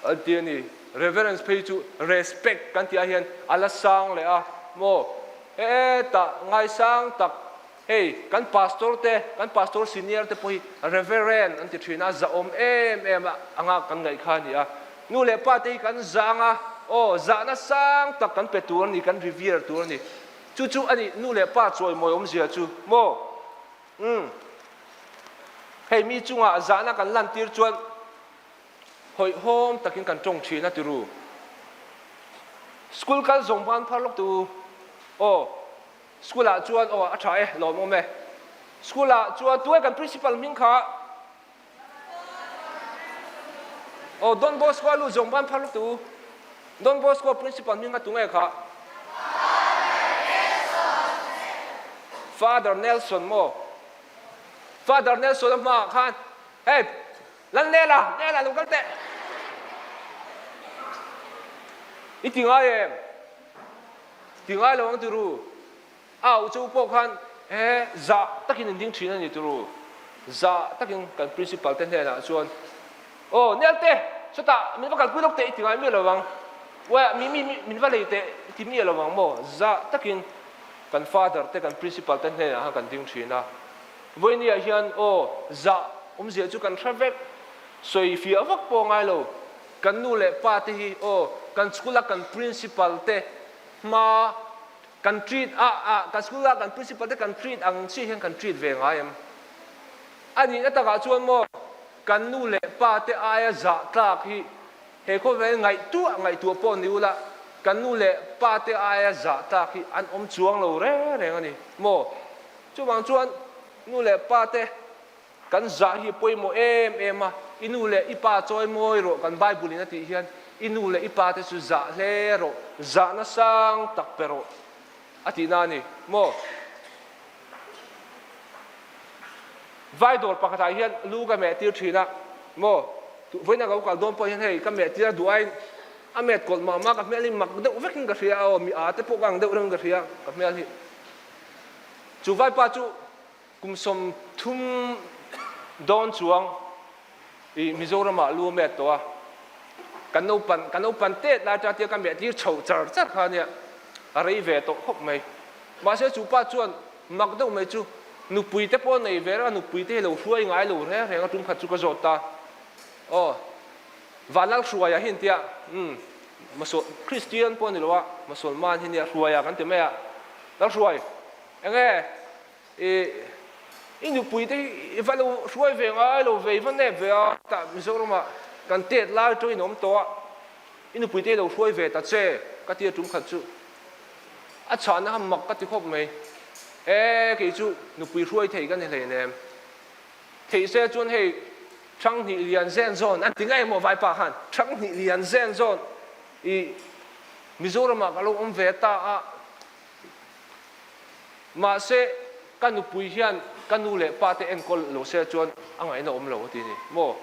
An ti a ni. Reverence phei chu respect kan tih ah hian a la sang leh a maw? Hetah ngaisang tak hei kan pastor te, kan pastor senior te pawh hi reverend an ti thin a, zahawm em em a anga kan ngaih kha a ni a. Nu leh pa te hi kan zah anga aw zahna sang tak kan pe tur a ni, kan revere tur a ni. Chu chu a ni nu leh pa chawimawi awmzia chu maw? Umm. Hei mi chungah zahna kan lantir chuan Hawihhawm takin kan tawng thin a ti ru. School kal zawng ban phar lawk teh u. Aw, school ah chuan aw a tha e, lawmawm e. School ah chuan tunge kan principal hming kha? Aw, Don Bosco a lut zawng ban phar lawk teh u. Don Bosco principal hming kha tunge kha? Father Nelson maw? Father Nelson a hmaah khan hei Lal Nela, Nela lo kal teh. I ti ngai em? Ti ngai lo ang turu. A auh chu pawh khan he zah takin in ding thin a ni turu. Zah takin kan principal te hnenah chuan Aw Nelte, chutah min va kalpui lawk teh i ti ngai miah lo ang. Uai mi mi min va lei teh i ti miah lo ang maw? Zah takin kan father te kan principal te hnenah khan kan ding thin a. Vawinia hian aw zah awmzia chu kan hre vek, sawi fiah vak pawh ngai lo. Kan nu leh pa te hi aw kan school a kan principal te hma kan treat a a kan school a kan principal te kan treat ang chiah hian kan treat ve ngai em? A nihna takah chuan maw kan nu leh pa te aia zah tlak hi he khawvel ngaihtuah ngaihtuah pawh ni ula kan nu leh pa te aia zah tlak hi an awm chuang lo reng reng a ni maw? Chuvang chuan nu leh pa te kan zah hi pawimawh em em a, i nu leh i pa chawi mawi rawh kan Bible in a tih hian i nu leh i pa te chu zah hle rawh, zahna sang tak pe rawh a tihna a ni maw? Vai dawr pakhatah hian lu ka meh tir thin a maw? Vawiin a ka kal dawn pawh hian hei ka meh tir a duh aiin a met kawlh mah mah ka hmel hi mak deuh vekin ka hria a aw mi a te pawh ka ang deuh reng ka hria ka hmel hi. Chu vaipa chu kum 30 dawn chuang i Mizoramah lu a met tawh a, kan naupan kan naupan tet lai ata tia ka meh tir chho char char kha ania, a rei ve tawh khawp mai. Mahse chu pa chuan mak deuh mai chu nupui te pawh a nei ve reng a, nupui te hi lo hruai ngai lo reng reng a, tum khat chu ka zawt ta. Aw, Vanlal hruaia hi an tia, umm, Maso, Kristian pawh a ni lo a, Mosolman hi nia hruaia kan ti mai a. Lalhruai, enge i i nupui te hi i va lo hruai ve ngai lo ve, i va nep ve a, tah Mizoramah kan tet lai tawhin a awm tawh a, i nupui te hi lo hruai ve ta che ka ti a tum khat chu a chhahna kha mak ka ti khawp mai, e kei chu nupui hruai thei ka ni hleinem. Theih se chuan hei Ṭhanghnih lian zen zawn an ti ngei maw vaipa khan Ṭhanghnih lian zen zawn i Mizoramah ka lo awm ve ta a, mahse ka nupui hian ka nu leh pa te enkawl lo se chuan a ngaihna awm lo a ti ni maw?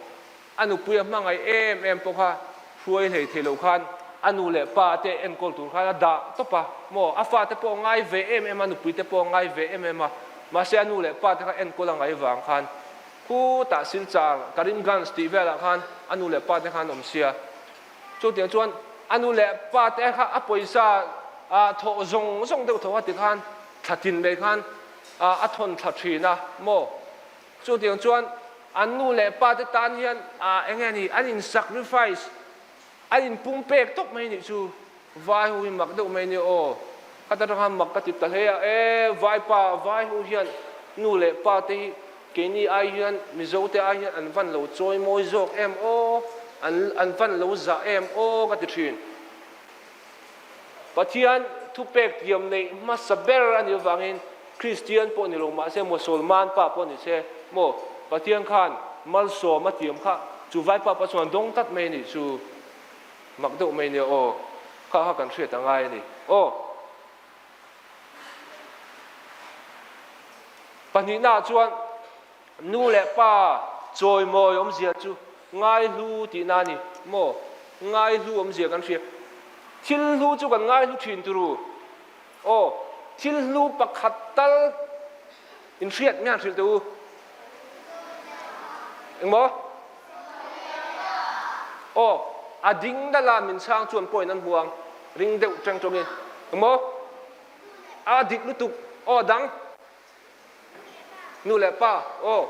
A nupui a hmangaih em em pawh kha hruai hlei thei lo khan a nu leh pa te enkawl tur khan a dah tawp a maw? A fate pawh a ngai ve em em a, nupui te pawh a ngai ve em em a, mahse a nu leh pa te kha enkawl a ngaih vang khan Khutah Silchar, Karimganj tih velah khan a nu leh pa te khan awm sia. Chutiang chuan a nu leh pa te kha a pawisa thawh zawng zawng deuh tho a ti khan thla tin mai khan a thawn thla thin a maw. Chutiang chuan an nu leh pa te tan hian eng nge ni an in sacrifice, an in pumpek tawp mai nih chu. Vai ho hi mak deuh mai nia aw. Khata tang khan mak ka ti ta hle a, e vaipa vai ho hian nu leh pa te hi keini ai hian Mizo te ai hian an van lo chawi mawi zawk em aw, an an van lo zah em aw ka ti thin. Pathian thupek thiam neih hmasa ber a nih avangin Kristian pawh ni lo mahse Mosolman pa pawh ni se maw Pathian khan malsawm a tiam kha chu vaipa pa chuan dawng tlat mai a nih chu. Mak deuh mai nia aw, kha kha kan hriat a ngai a ni aw. Pahnihnaah chuan nu leh pa chawimawi awmzia chu ngaihlu tihna a ni maw? Ngaihlu awmzia kan hria. Thil hlu chu kan ngaihlu thin turu aw, thil hlu pakhat tal inhriat nge han hrilh teh u. Engmaw? Aw, a ding dala min chhang chuan point an hmu ang, ring deuh teng tawngin. Engmaw? A dik lutuk. Aw, dang. Nu leh pa. Aw.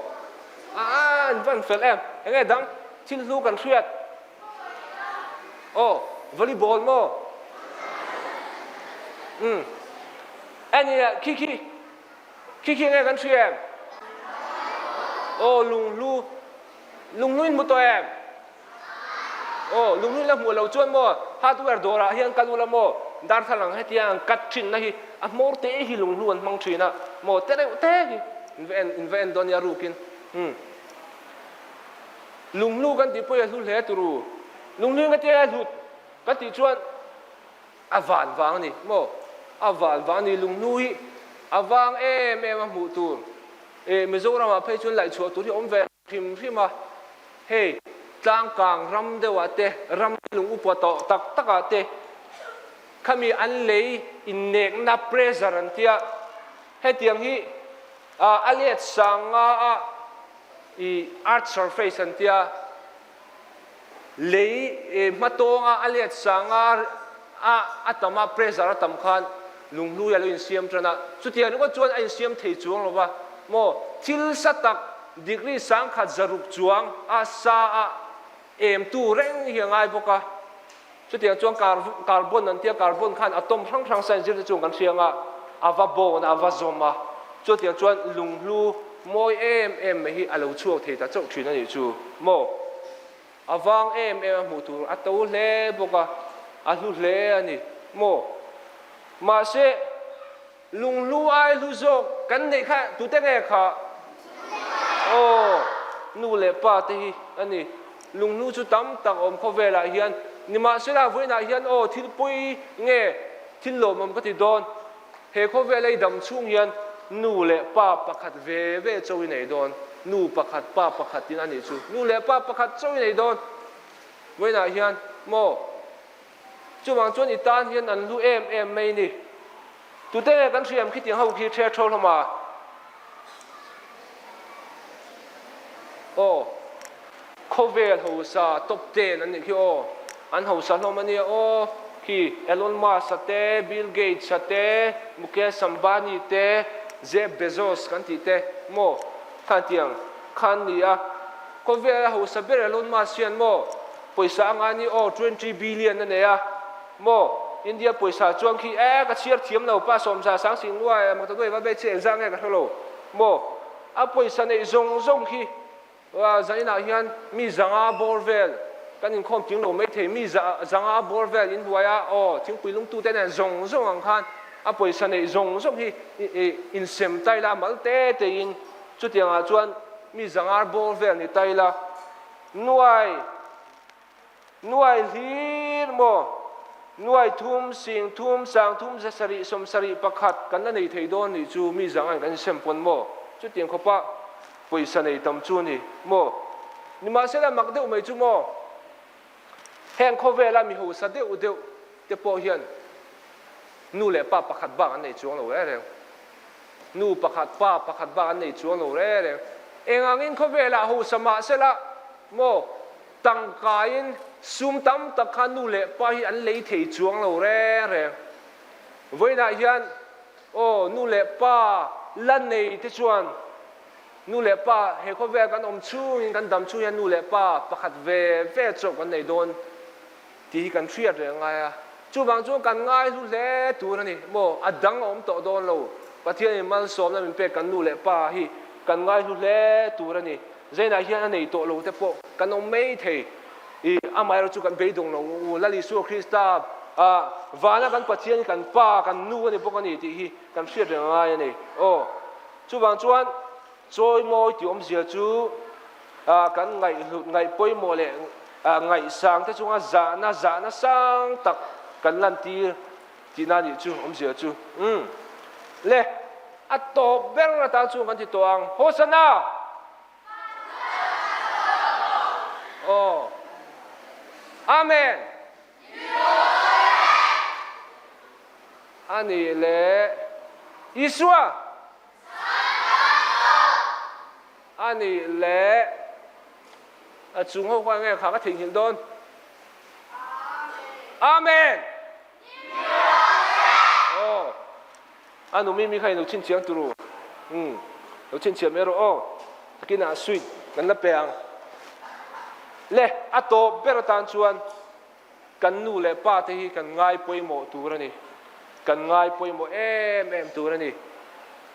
A, an van fel em. Enge dang? Thil hlu kan hriat. Aw, volleyball maw? Umm. Ania, khi khi. Khi khi nge kan hria em? Aw lunghlu, lunghlu in hmu tawh em? Aw lunghlu in la hmuh lo chuan maw hardware dawrah hian kal ula maw darthlalang hetiang an cut thin na hi a hmawr te hi lunghlu an hmang thin a maw te reuh te hi in va en in va en dawn nia rukin umm lunghlu kan tih pawh hi a hlu hle turu lunghlu in ka tia a hlut ka tih chuan A van vang a ni maw? A van vang a ni, lunghnu hi a vang em em a hmuh tur. E, Mizoramah phei chuan laihchhuah tur hi a awm ve hrim hrim a. Hei, tlangkang ram deuhah te, ram lung upa tawh tak takah te, khami an lei innekna pressure an tia, hetiang hi a let sang nga a i earth surface an tia, Lei hmatawnga a let sanga a a tam a, pressure a tam khan lunghlui a lo insiam tan a. Chutiang ringawt chuan a insiam thei chuang lo va maw? Thil sa tak degree sangkhat zaruk chuang a sa a em tu reng hi a ngai bawk a. Chutiang chuan carbon an tia, carbon khan atom hrang hrang science zirte chuan kan hria anga a va bone a, a va zawm a. Chutiang chuan lunghlu mawi em em mai hi a lo chhuak thei ta chauh thin a nih chu maw? A vang em em a hmuh tur a to hle bawk a, a hlu hle a ni maw? Mahse Lunghlu ai hlu zawk kan neih kha tute nge kha? Aw, nu leh pa te hi a ni. Lunghlu chu tam tak awm khawvelah hian nimahsela vawiinah hian aw thil pawi nge thil lawmawm ka ti dawn. He khawvel ei dam chhung hian nu leh pa pakhat ve ve chaw i nei dawn. Nu pakhat pa pakhat in a nih chu. Nu leh pa pakhat chaw i nei dawn. Vawiinah hian maw? Chuvang chuan i tan hian an hlu em em mai ni. Tute nge kan hriam khitiang ho khi ṭhe ṭho hlawm a? Aw, khawvel hausa top ten an nih khi aw. An hausa hlawm a nia aw. Khi Elon Musk-a te, Bill Gates-a te, Mukesh Ambani te, Jeff Bezos kan tih te maw khan tiang khan ni a. Khawvel a hausa ber Elon Musk hian maw Pawisa a ngai ni aw 20 billion a nei a maw India pawisa chuan khi e ka chhiar thiam lo pa sawmza sang sing nuai a makta nuai va vei che engzah nge ka hre lo maw a pawisa neih zawng zawng khi zaninah hian mi zanga bawr vel kan inkhawm ting lo mai thei mi zanga bawr vel in hnuai a aw thingpui lungtu te nen zawng zawng ang khan a pawisa neih zawng zawng hi insem taila mal te te in chutiangah chuan. mi zangar bawr vel ni ta ila, nuai nuai hlir maw, nuai thum, sing thum, sang thum, zasarih, sawmsarih, pakhat kan la nei thei dawn nih chu mi zangain kan insem pawn maw, chutiang khawpa pawisa nei tam chu ni maw. Nimahsela mak deuh mai chu maw, heng khawvela mi hausa deuh deuh te pawh hian nu leh pa pakhat bak an nei chuang lo reng reng. Nu pakhat, pa pakhat bak an nei chuang lo reng reng. Eng angin khawvelah hausa mah sela maw, tangkaiin sum tam tak kha nu leh pa hi an lei thei chuang lo reng reng. Vawiinah hian aw nu leh pa la nei te chuan nu leh pa he khawvel kan awm chhungin kan dam chhung hian nu leh pa pakhat ve ve chauh kan nei dawn. Tih hi kan hriat reng ngai a, chuvang chuan kan ngai hlu hle tur a ni maw? A dang a awm tawh dawn lo. Pathianin malsawmna min pek kan nu leh pa hi kan ngai hlu hle tur a ni. Zainah hian a nei tawh lo te pawh kan awm mai thei. I amaherawh chu kan beidawng lo u, Lal Isua Krista ah vana kan Pathian hi kan pa, kan nu a ni bawk a ni tih hi kan hriat reng ngai a ni. Aw, chuvang chuan Chawimawi tih awmzia chu kan ngaihhlut, ngaihpawimawh leh ngaihsang te chunga zahna, zahna sang tak kan lantir tihna nih chu awmzia chu. Umm. Le, a tawp ber atan chuan kan ti tawh ang. Hosanna! Aw. Amen! A nih leh Isua! A nih leh a chung ho kha nge kha ka theihnghilh dawn? Amen! Aw, a nu mi mi kha in lo chhinchhiang tur u. Umm, lo chhinchhiah mai rawh aw. Takinah sweet kan la pe ang. Le, a tawp ber atan chuan Kan nu leh pa te hi kan ngai pawimawh tur a ni. Kan ngai pawimawh em em tur a ni.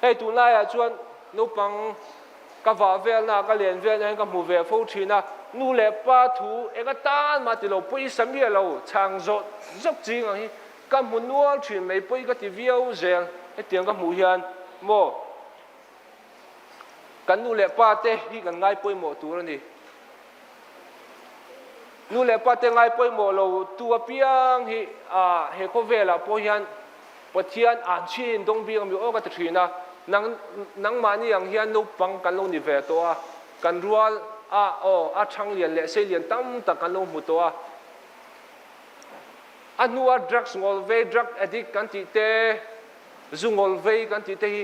Hei tunlaiah chuan naupang ka vah velna, ka len velna hian ka hmu ve fo thin a, nu leh pa thu eng atan mah ti lo, pawisa miah lo, chhang zawk zawk ching ang hi ka hmu nual thin mai, pawi ka ti viau zel hetiang ka hmuh hian maw. Kan nu leh pa te hi kan ngai pawimawh tur a ni. Nu leh pa te ngai pawimawh lo tu apiang hi he khawvelah pawh hian Pathian an chhin dawng bik ami aw ka ti thin a, nang nangmahni ang hian naupang kan lo ni ve tawh a, kan rual a aw a thang lian leh sei lian tam tak kan lo hmu tawh a. A hnua drugs ngawl vei, drug addict kan tih te, zu ngawl vei kan tih te hi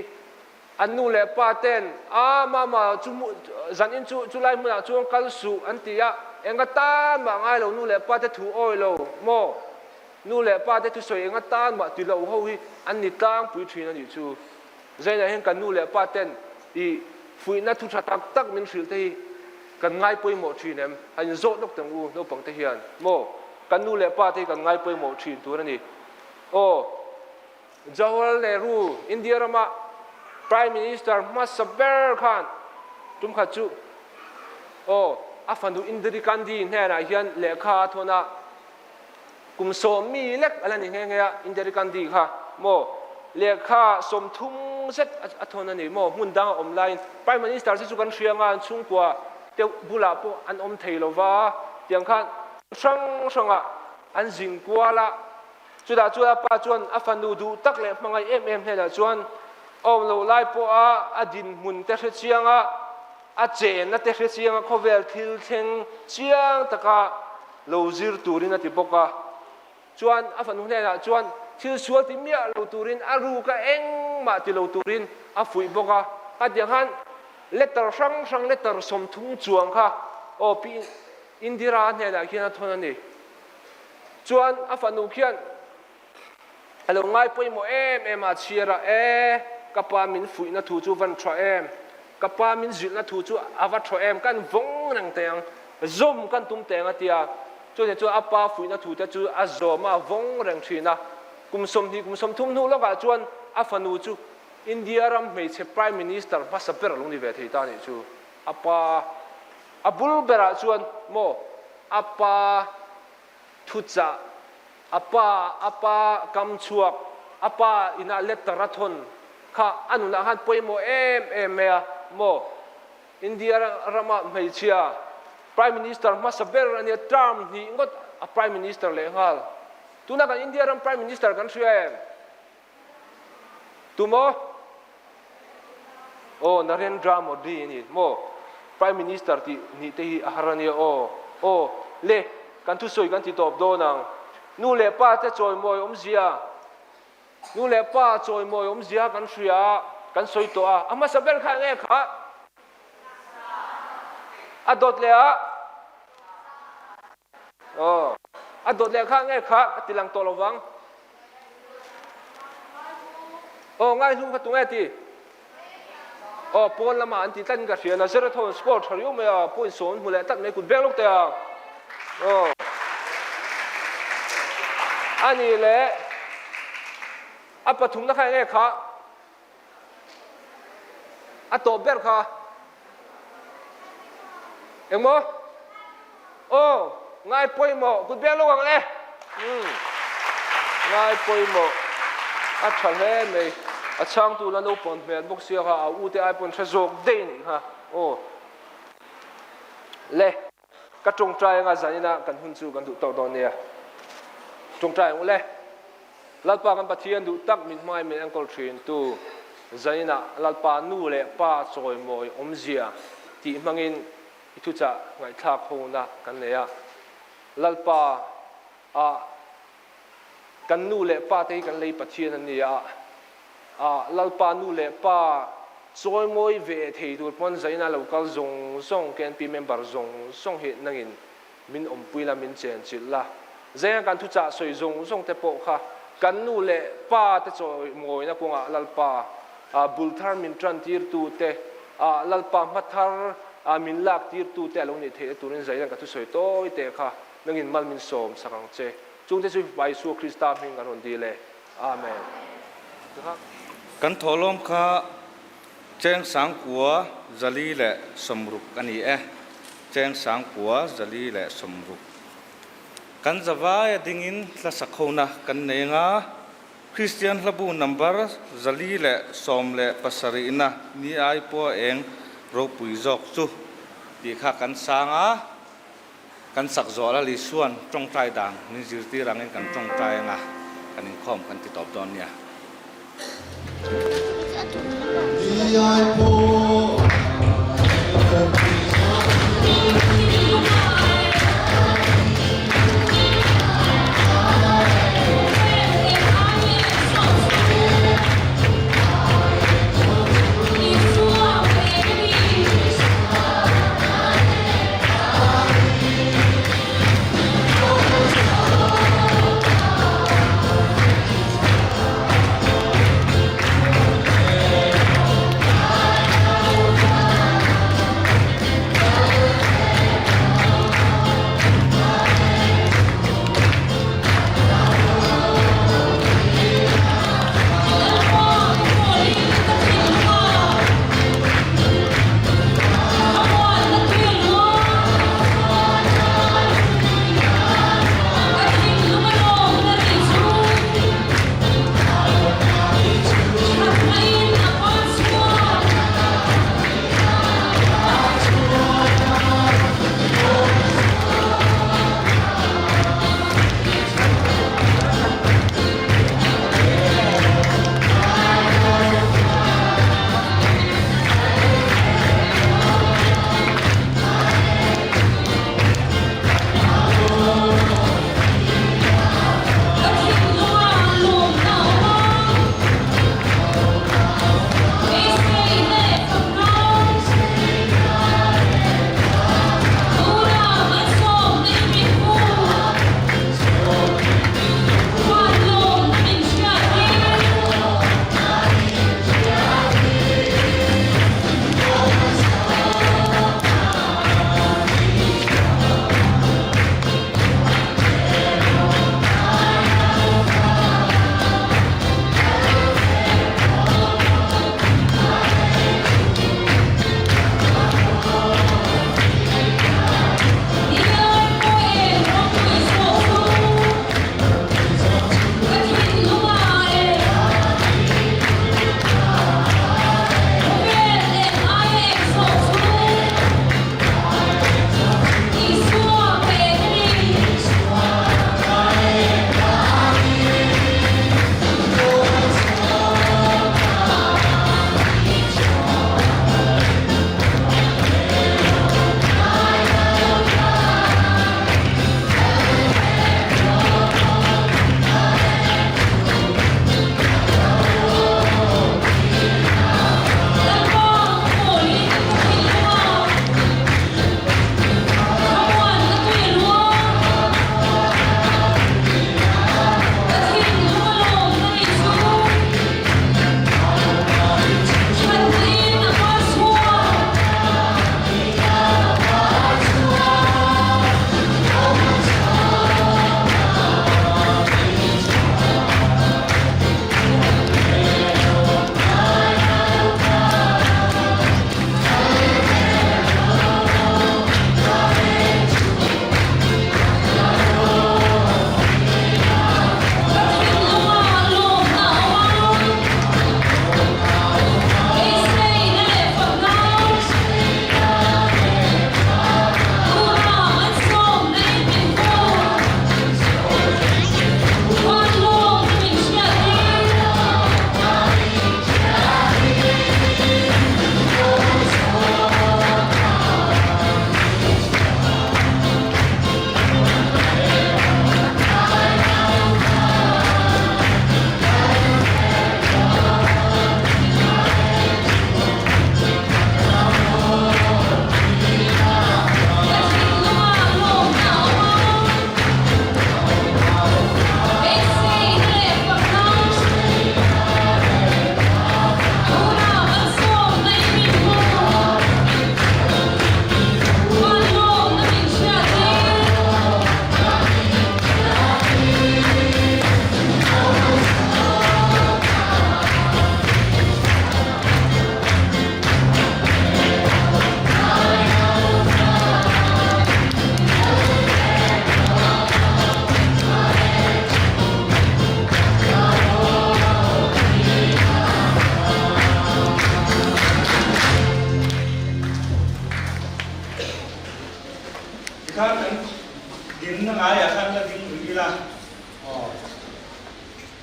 An nu leh pa ten, A mama, chu zan in chu chulai hmunah chuan kal suh an ti a, enga tan mah ngai lo nu leh pa te thu awi lo maw? Nu leh pa te thusawi enga tan mah ti lo ho hi an ni tlangpui thin a nih chu. Zainah hian kan nu leh pa ten i fuihna thu tha tak tak min hrilh te hi kan ngai pawimawh thin em? A inzawh nawk teng u naupang te hian maw? Kan nu leh pa te hi kan ngai pawimawh thin tur a ni. Aw. Jawaharlal Nehru, India rama Prime Minister hmasa ber khan tum khat chu aw a fanu Indira Gandhi hnenah hian lehkha a thawn a, kum sawmmi lek a la ni nghe nghe a, Indira Gandhi kha maw lehkha 30 zet a thawn a ni maw, hmun dang a awm laiin Prime Minister te chu kan hria nga an chhungkua te bulah pawh an awm thei lo va, tiang khan hrang hrangah an zin kual a. Chutah chuan a pa chuan a fanu duh tak leh hmangaih em em hnenah chuan a awm loh lai pawha a dinhmun te hre chiang a, a chenna te hre chiang a, khawvel thil thleng chiang taka lo zir turin a ti bawk a. Chuan a fanu hnenah chuan thil sual ti miah lo turin a ruka engmah ti lo turin a fuih bawk a. Hetiang khan letter hrang hrang letter 30 chuang kha aw Pi Indira hnenah khian a thawn a ni. Chuan a fanu khian a lo ngai pawimawh em em a, chhiar a, E, ka pa min fuihna thu chu van tha em, ka pa min zilhna thu chu a va tha em, kan vawng reng teh ang, zawm kan tum teh ang a ti a. Chutiang chuan a pa fuihna thu te chu a zawm a, a vawng reng thin a. Kum 20 kum 30 hnu lawkah chuan a fanu chu India ram hmeichhe Prime Minister hmasa ber a lo ni ve thei ta a nih chu. A pa A bul berah chuan maw a pa thuchah, a pa a pa kam chhuak, a pa ina letter a thawn kha a nunah khan pawimawh em em mai a maw. India rama hmeichhia Prime Minister hmasa ber a nia, term hnih ngawt a Prime Minister lehnghal. Tuna kan India ram Prime Minister kan hria em? Tu maw? Aw, Narendra Modi a ni maw? Prime Minister tih nih te hi a har a nia aw. Aw, le, kan thusawi kan ti tawp dawn ang. Nu leh pa te chawimawi awmzia, nu leh pa chawimawi awmzia kan hria a, kan sawi tawh a. A hmasa ber kha enge kha? A dawt leh a. Aw, a dawt leh kha nge kha ka ti lang tawh lo vang. Aw, ngaihlu kha tunge ti? Aw, pawn lamah an ti tlat in ka hria. Nazareth ho an score tha riau mai a, point sawm an hmu leh tlat mai, kut veng lawk teh ang. Aw, a nih leh a pathumna kha enge kha? A tawp ber kha engmaw? Aw, ngai pawimawh kut beng lawk ang le. Umm, ngai pawimawh a tha hle mai. A chhangtu la naupang hmel bawk sia kha a ute ai pawn hre zawk daih a nih kha. Aw le. Ka tawngtai anga zaninah kan hun chu kan duh tawk dawn nia. Tawngtai ang u le. Lalpa kan Pathian duh tak min hmai min enkawl thin tu zaninah Lalpa nu leh pa chawimawi awmzia tih hmangin i thuchah ngaihthlak hona kan nei a. Lalpa a kan nu leh pa te hi kan lei Pathian an ni a. A Lalpa nu leh pa chawimawi ve thei tur pawn zaina lo kal zawng zawng KNP member zawng zawng hi nangin min awmpui la, min chenchilh la. Zaina kan thuchah sawi zawng zawng te pawh kha kan nu leh pa te chawimawina kawngah Lalpa bul thar min tan tirtu te, Lalpa hma thar min lak tirtu te a lo nih theihna turin zaina kan thusawi tawi te kha nangin mal min sawm sak ang che. Chungte chu Fapa Isua Krista hming kan rawn dil e. Amen. Kan thawhlawm kha cheng sangkua zali leh sawmruk a ni e. Cheng sangkua zali leh sawmruk. Kan zavai a dingin hla sakhona kan nei anga Kristian hlabu number 477 na ni ai pawh eng ropui zawk chu tih kha kan sang a. Kan sak zawh la Lisuan tawngtai dan min zirtir angin kan tawngtai anga kan inkhawm kan ti tawp dawn nia. Aw.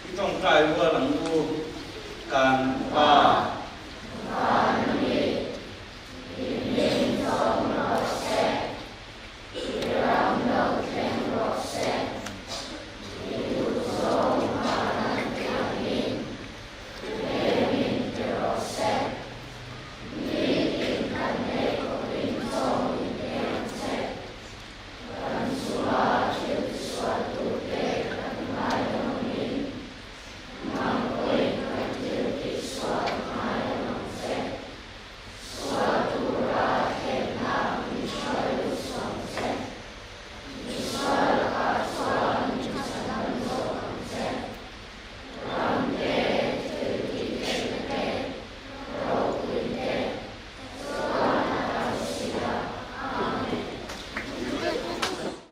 I tawngtai rual ang u, kan Pa.